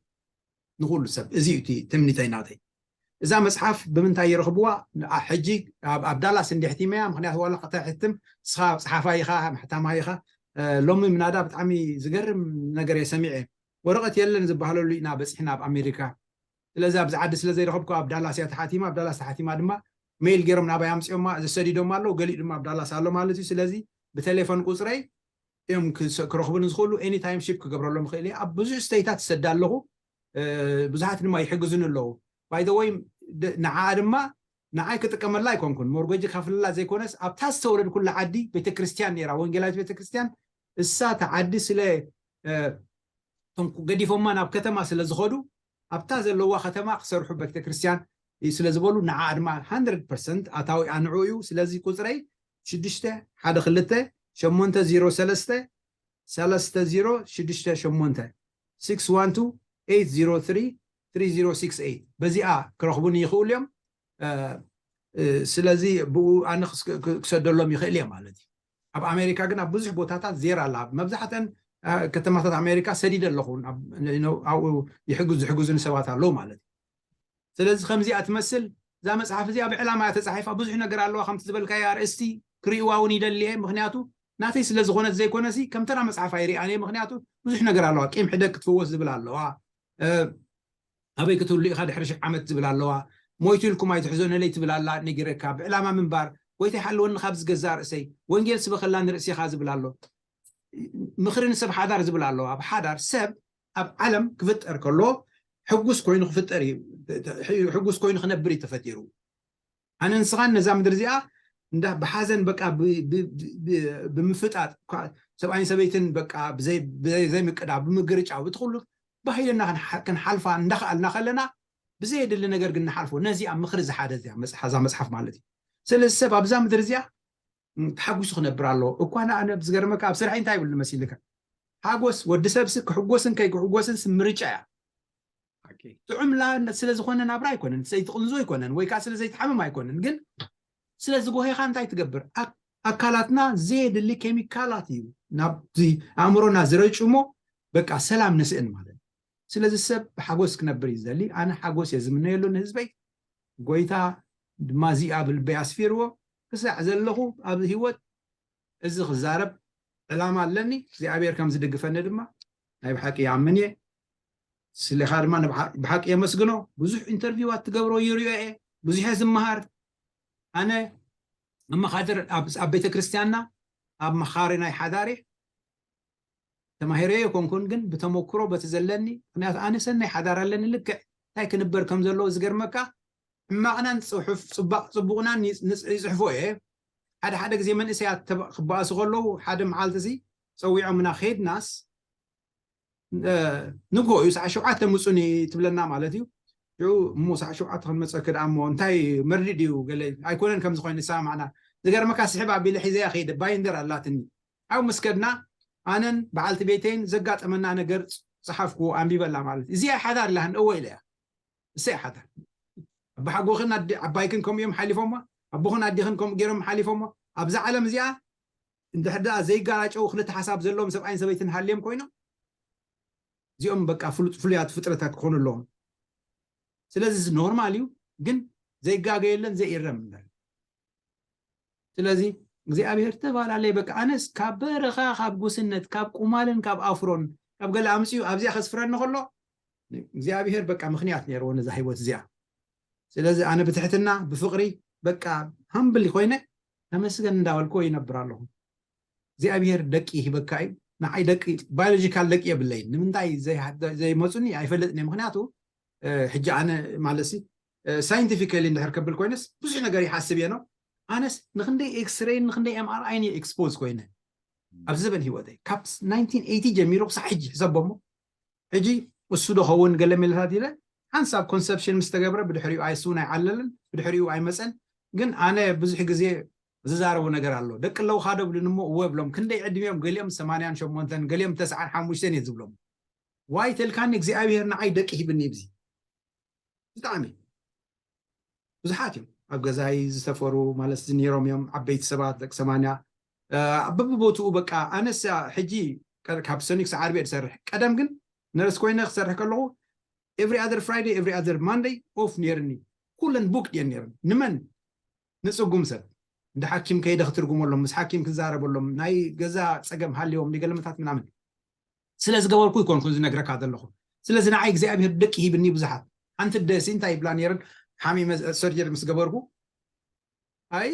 ንኩሉ ሰብ እዚ እዩ እቲ ትምኒተይ ናተይ። እዛ መፅሓፍ ብምንታይ ይረኽብዋ? ሕጂ ኣብ ዳላስ እንዲሕቲመያ ምክንያቱ ዋላ ከተሕትም ንስኻ ፀሓፋይ ኢኻ ማሕታማይ ኢኻ። ሎሚ ምናዳ ብጣዕሚ ዝገርም ነገር እየ ሰሚዐ። ወረቐት የለን ዝበሃለሉ ኢና በፂሕና ኣብ ኣሜሪካ። ስለዚ ኣብዚ ዓዲ ስለ ዘይረኸብኩ ኣብ ዳላስ እያ ተሓቲማ። ኣብ ዳላስ ተሓቲማ ድማ ሜይል ገይሮም ናባይ ኣምፅኦማ ዝሰዲዶም ኣለዉ። ገሊኡ ድማ ኣብ ዳላስ ኣሎ ማለት እዩ። ስለዚ ብቴሌፎን ቁፅረይ እዮም ክረኽቡኒ ዝኽእሉ። ኤኒታይም ሺፕ ክገብረሎም ይኽእል እየ። ኣብ ብዙሕ ስተይታት ይሰዳ ኣለኹ። ብዙሓት ድማ ይሕግዙኒ ኣለዉ። ባይዘወይ ንዓኣ ድማ ንዓይ ክጥቀመላ ኣይኮንኩን ሞርጎጅ ካፍልላ ዘይኮነስ ኣብታ ዝተወለድኩላ ዓዲ ቤተክርስትያን ነይራ ወንጌላዊት ቤተክርስትያን እሳ እቲ ዓዲ ስለ እቶም ገዲፎማ ናብ ከተማ ስለ ዝኸዱ ኣብታ ዘለዋ ከተማ ክሰርሑ ቤተክርስትያን ስለ ዝበሉ ንዓ ድማ 100 ኣታዊ ኣንዑ እዩ። ስለዚ ቁፅረይ ሽዱሽተ ሓደ ክልተ ሸሞንተ ዜሮ ሰለስተ ሰለስተ ዜሮ ሽዱሽተ ሸሞንተ six one two eight zero three three zero six eight በዚኣ ክረኽቡኒ ይኽእሉ እዮም። ስለዚ ብኡ ኣነ ክሰደሎም ይኽእል እየ ማለት እዩ። ኣብ ኣሜሪካ ግን ኣብ ብዙሕ ቦታታት ዜራ ኣላ። መብዛሕተን ከተማታት ኣሜሪካ ሰዲደ ኣለኹ። ኣብኡ ይሕግዙ ዝሕግዙኒ ሰባት ኣለዉ ማለት እዩ። ስለዚ ከምዚኣ ትመስል እዛ መፅሓፍ እዚኣ ብዕላማ እያ ተፃሒፋ። ብዙሕ ነገር ኣለዋ ከምቲ ዝበልካዮ ኣርእስቲ ክርእይዋ እውን ይደሊ እየ። ምክንያቱ ናተይ ስለ ዝኾነት ዘይኮነሲ ከም ተራ መፅሓፍ ኣይሪኣን እየ። ምክንያቱ ብዙሕ ነገር ኣለዋ። ቂም ሕደግ ክትፍወስ ዝብል ኣለዋ። ኣበይ ክትህሉ ኢኻ ድሕሪ ሽሕ ዓመት ዝብል ኣለዋ። ሞይቱ ኢልኩም ኣይትሕዘኑለይ ትብል ኣላ። ነጊረካ ብዕላማ ምንባር ጎይታ ይሓልወኒ ካብ ዝገዛእ ርእሰይ ወንጌል ስበኸላ ንርእሴኻ ዝብል ኣሎ። ምኽሪ ንሰብ ሓዳር ዝብል ኣለዋ። ኣብ ሓዳር ሰብ ኣብ ዓለም ክፍጠር ከሎ ሕጉስ ኮይኑ ክፍጠር እዩ። ሕጉስ ኮይኑ ክነብር እዩ ተፈጢሩ። ኣነ ንስኻን ነዛ ምድሪ እዚኣ እንዳ ብሓዘን በቃ ብምፍጣጥ ሰብኣይን ሰበይትን በቃ ዘይምቅዳው ብምግርጫው እቲ ኩሉ ባሂልና ክንሓልፋ እንዳኸኣልና ከለና ብዘየድሊ ነገር ግን ንሓልፎ። ነዚኣ ምኽሪ ዝሓደ እዚኣ መፅሓ- እዛ መፅሓፍ ማለት እዩ። ስለዚ ሰብ ኣብዛ ምድሪ እዚኣ ም፣ ተሓጒሱ ክነብር ኣለዎ። እኳ ንኣነ ዝገርመካ ኣብ ስርሐይ እንታይ ይብል መሲልካ? ሓጎስ ወዲ ሰብሲ ክሕጎስን ከይክሕጎስን ሲ ምርጫ እያ። ጥዑም ላ- ስለ ዝኾነ ናብራ ኣይኮነን፣ ዘይትቕንዞ ኣይኮነን፣ ወይ ከዓ ስለ ዘይትሓምም ኣይኮነን። ግን ስለ ዝጎሄኻ እንታይ ትገብር? ኣክ- ኣካላትና ዘየድሊ ኬሚካላት እዩ ናብዚ ኣእምሮና ዝረጭሞ በቃ ሰላም ንስእን ማለት እዩ። ስለዚ ሰብ ብሓጎስ ክነብር እዩ ዝደሊ። ኣነ ሓጎስ እየ ዝምነየሉ ንህዝበይ። ጎይታ ድማ እዚ ኣብ ልበይ ኣስፊርዎ። ክሳዕ ዘለኹ ኣብዚ ህይወት እዚ ክዛረብ ዕላማ ኣለኒ። እግዚኣብሔር ከም ዝድግፈኒ ድማ ናይ ብሓቂ ይኣምን እየ። ስሌኻ ድማ ንብሓ- ብሓቂ የመስግኖ። ብዙሕ ኢንተርቪዋት ትገብሮ ይሪኦ እየ። ብዙሕ እየ ዝመሃር። ኣነ ኣመኻድር ኣብ ኣብ ቤተ ክርስቲያንና ኣብ መኻሪ ናይ ሓዳር እየ። ተማሂረዮ ኣይኮንኩን ግን ብተመክሮ በቲ ዘለኒ ምክንያቱ ኣነ ሰናይ ሓዳር ኣለኒ ልክዕ እንታይ ክንበር ከም ዘለዎ ዝገርመካ ሕማቕናን ፅሑፍ ፅባቕ ፅቡቕናን ይፅ- ንፅ- ይፅሕፎ እየ። ሓደ ሓደ ግዜ መንእሰያት ተባ- ክበኣሱ ከለዉ ሓደ መዓልቲ እዚ ፀዊዖምና ከይድናስ ንግሆ እዩ፣ ሰዓት ሸውዓተ ምፁኒ ትብለና ማለት እዩ። ሽዑ እሞ ሰዓት ሸውዓተ ክንመፀኪ ደኣ እሞ እንታይ መርድእ ድዩ? ገለ ኣይኮነን ከምዚ ኮይኑ ዝሰማማዕና። ዝገርመካ ስሕብ ኣቢለ ሒዘያ ከይደ፣ ባይንደር ኣላትኒ። ኣብ ምስ ከድና ኣነን በዓልቲ ቤተይን ዘጋጠመና ነገር ጸሓፍኩዎ፣ ኣንቢበላ ማለት እዩ። እዚኣ ሓዳር ኢላህን እወ ኢለያ። እሰይ ሓዳር። ኣባሓጎኽን ኣዲ-፣ ዓባይክን ከምኡ እዮም ሓሊፎሞ፣ ኣቦኽን ኣዲኽን ከምኡ ገይሮም ሓሊፎሞ። ኣብዛ ዓለም እዚኣ እንድሕር ደኣ ዘይጋጨው ክልተ ሓሳብ ዘለዎም ሰብኣይን ሰበይትን ሃልዮም ኮይኖም፣ እዚኦም በቃ ፍሉጥ ፍሉያት ፍጥረታት ክኾኑ ኣለዎም። ስለዚ እዚ ኖርማል እዩ፣ ግን ዘይጋገ የለን ዘይእረም እምበር። ስለዚ እግዚኣብሔር ተፈላለየ። በቃ ኣነስ ካብ በረኻ፣ ካብ ጉስነት፣ ካብ ቁማልን ካብ ኣፍሮን ካብ ገለ ኣምፅኡ ኣብዚኣ ከስፍረኒ ከሎ እግዚኣብሔር በቃ ምኽንያት ነይርዎ ነዛ ህይወት እዚኣ። ስለዚ ኣነ ብትሕትና ብፍቕሪ በቃ ሃምብል ኮይነ ተመስገን እንዳበልኩ ይነብር ኣለኹ። እግዚኣብሔር ደቂ ይህበካ እዩ። ንዓይ ደቂ፣ ባዮሎጂካል ደቂ የብለይን። ንምንታይ ዘይሃ-፣ ዘይመፁኒ ኣይፈልጥን እየ። ምክንያቱ እ፣ ሕጂ ኣነ ማለት ሲ ሳይንቲፊካሊ እንድሕር ከብል ኮይነስ ብዙሕ ነገር ይሓስብ እየ ነው። ኣነስ ንክንደይ ኤክስሬይን ንክንደይ ኤምኣርኣይን እየ ኤክስፖዝ ኮይነ ኣብዚ ዘበን ህይወተይ፣ ካብ ናይንቲን ኤይቲ ጀሚሩ ክሳዕ ሕጂ ሕሰቦሞ። ሕጂ እሱ ዶ ኸውን ገለ ሜለታት ኢለ ሓንሳብ ኮንሰፕሽን ምስ ተገብረ፣ ብድሕሪኡ ኣይስውን ኣይዓለልን፣ ብድሕሪኡ ኣይመፀን። ግን ኣነ ብዙሕ ግዜ ዝዛረቡ ነገር ኣሎ። ደቂ ኣለውኻ ዶ ብሉኒ እሞ እወ ብሎም። ክንደይ ዕድሚኦም? ገሊኦም ሰማንያን ሸሞንተን፣ ገሊኦም ተስዓን ሓሙሽተን እየ ዝብሎም። ዋይ ተልካኒ እግዚኣብሔር ንዓይ ደቂ ሂብኒ። ብዚ ብጣዕሚ ብዙሓት እዮም ኣብ ገዛይ ዝሰፈሩ ማለት እዚ ነይሮም እዮም። ዓበይቲ ሰባት ደቂ ሰማንያ፣ እ፣ በብቦትኡ በቃ ኣነስ ሕጂ ቀ-፣ ካብ ሰኑይ ክሳዕ ዓርቢ እየ ዝሰርሕ። ቀደም ግን ነርስ ኮይነ ክሰርሕ ከለኹ every other Friday, every other Monday ኦፍ ነይርኒ። ኩለን ቡክ ድየን ነይረን። ንመን? ንጽጉም ሰብ። እንደ ሓኪም ከይደ ክትርጉመሎም፣ ምስ ሓኪም ክዛረበሎም፣ ናይ ገዛ ጸገም ሃልዮም፣ ንገለመታት ምናምን ስለ ዝገበርኩ ይኮንኩ ዝነግረካ ዘለኹ። ስለዚ ንዓይ እግዚኣብሔር ደቂ ሂብኒ ብዙሓት። ሓንቲ ደሲ እንታይ ይብላ ነይረን? ሓሚመ ሰርጀሪ ምስ ገበርኩ፣ ኣይ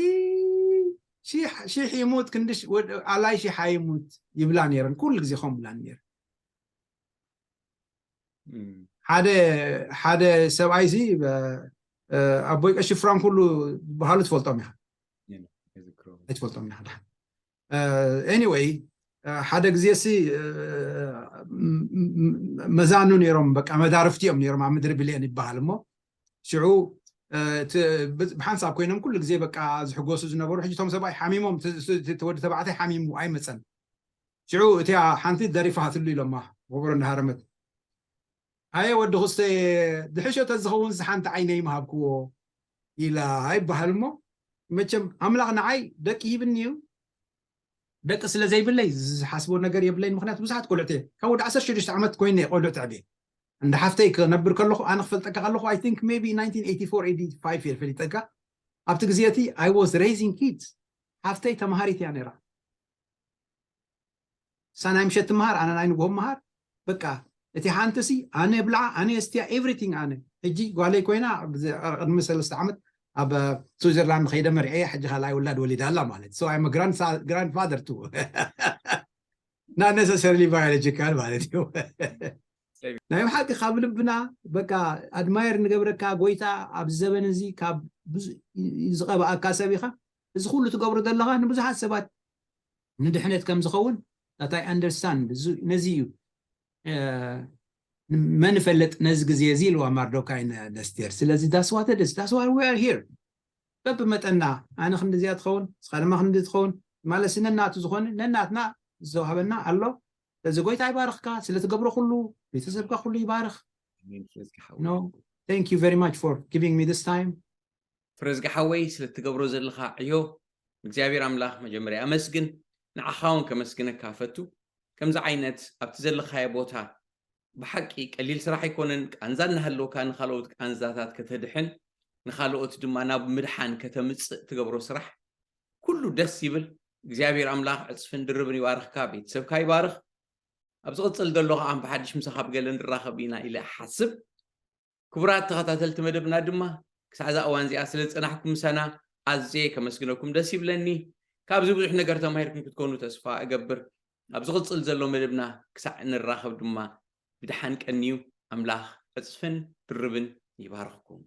ሺሕ፣ ሺሕ ይሙት ክንዲ ሽ-፣ ወድ-፣ ኣላይ ሺሕ ኣይሙት ይብላ ነይረን። ኩሉ ግዜ ከምኡ ብላኒ ነይረን። እም። ሓደ፣ ሓደ ሰብኣይ ሲ፣ እ፣ እ፣ ኣቦይ ቀሺ ፍራንክ ኩሉ ዝበሃሉ ትፈልጦም ኢኻ። የለ፣ ኣይዝክሮም። ኣይትፈልጦም ኢኻ ደሓን። እ፣ ኤኒዌይ፣ እ፣ ሓደ ግዜ ሲ፣ እ፣ ም-፣ ም-፣ ም-፣ መዛኑ ነይሮም፣ በቃ መዳርፍቲ እዮም ነይሮም፣ ኣብ ምድሪ ብሌን ይበሃል እሞ። ሽዑ፣ እ፣ ት-፣ ብ-፣ ብሓንሳብ ኮይኖም ኩሉ ግዜ በቃ ዝሕጎሱ ዝነበሩ። ሕጂ እቶም ሰብኣይ ሓሚሞም ት-፣ ት-፣ ት-፣ ወዲ ተባዕታይ ሓሚሙ ኣይመጸን። ሽዑ እቲኣ ሓንቲ ደሪፋትሉ ኢሎማ፣ ወበሮ እንዳሃረመት። ኣየ ወዲ ክስተ፣ ድሕሾ ተዝኸውን ሓንቲ ዓይነይ ምሃብክዎ ኢላ ይበሃል እሞ፣ መቸም ኣምላኽ ንዓይ ደቂ ሂብኒ እዩ። ደቂ ስለ ዘይብለይ ዝሓስቦ ነገር የብለይን። ምኽንያቱ ብዙሓት ቆልዑት እየ። ካብ ወዲ ዓሰርተ ሽዱሽተ ዓመት ኮይነ እየ ቆልዑት ኣዕብየ። እንዳ ሓፍተይ ክነብር ከለኹ፣ ኣነ ክፈልጠካ ከለኹ፣ I think maybe ናይንቲን ኤይቲ ፎር ኤይቲ ፋይቭ እየ ፈሊጠካ። ኣብቲ ግዜ እቲ I was raising kids። ሓፍተይ ተምሃሪት እያ ነይራ። እሳ ናይ ምሸት ትምሃር፣ ኣነ ናይ ንግሆ ምሃር። በቃ እቲ ሓንቲ ሲ ኣነ ብልዓ፣ ኣነ የስትያ፣ ኤቭሪቲንግ ኣነ። ሕጂ ጓለይ ኮይና፣ ብዚ-፣ ቅድሚ ሰለስተ ዓመት ኣብ ስዊዘርላንድ ከይደ መርዐየ፣ ሕጂ ካልኣይ ውላድ ወሊዳ ኣላ ማለት። So I'm a grand-፣ grandfather too። Not necessarily biological ማለት እዩ። ናይ ብሓቂ ካብ ልብና በቃ ኣድማየር ንገብረካ ጎይታ፣ ኣብዚ ዘበን እዚ ካብ ብዙ-፣ ዝቐብኣካ ሰብ ኢኻ። እዚ ኩሉ ትገብሮ ዘለኻ ንብዙሓት ሰባት ንድሕነት ከም ዝኸውን that I understand። እዚ፣ ነዚ እዩ፣ እ፣ መን ይፈልጥ ነዚ ግዜ እዚ ኢልዋ ማርዶካይ ን-፣ ነስቴር። ስለዚ that's what it is, that's why we are here። በብመጠና ኣነ ክንዲ እዚኣ ትኸውን፣ ንስኻ ድማ ክንዲ ትኸውን ማለት ነናቱ ዝኾነ ነናትና ዝተዋህበና ኣሎ። ስለዚ ጎይታ ይባርኽካ ስለ ትገብሮ ኩሉ፣ ቤተሰብካ ኩሉ ይባርኽ። ኣሜን። ፍረ ዝጊ ሓወይ። No, thank you very much for giving me this time። ፍረ ዝጊ ሓወይ ስለ ትገብሮ ዘለኻ ዕዮ እግዚኣብሔር ኣምላኽ መጀመርያ ኣመስግን። ንዓኻ እውን ከመስግነካ ፈቱ። ከምዚ ዓይነት ኣብቲ ዘለኻዮ ቦታ ብሓቂ ቀሊል ስራሕ ኣይኮነን። ቃንዛ እናሃለወካ ንኻልኦት ቃንዛታት ከተድሕን፣ ንኻልኦት ድማ ናብ ምድሓን ከተምጽእ ትገብሮ ስራሕ ኩሉ ደስ ይብል። እግዚኣብሔር ኣምላኽ ዕጽፍን ድርብን ይባርኽካ፣ ቤተሰብካ ይባርኽ። ኣብ ዝቕጽል ዘሎ ኸዓ ብሓድሽ ምሳኻ ብገለ ንራኸብ ኢና ኢለ እሓስብ። ክቡራት ተኸታተልቲ መደብና ድማ ክሳዕ እዛ እዋን እዚኣ ስለ ዝጸናሕኩም ምሳና ኣዝየ ከመስግነኩም ደስ ይብለኒ። ካብዚ ብዙሕ ነገር ተማሂርኩም ክትኮኑ ተስፋ እገብር። ኣብ ዝቕጽል ዘሎ መደብና ክሳዕ ንራኸብ ድማ ብደሓን ቀንዩ። ኣምላኽ ዕጽፍን ድርብን ይባርኽኩም።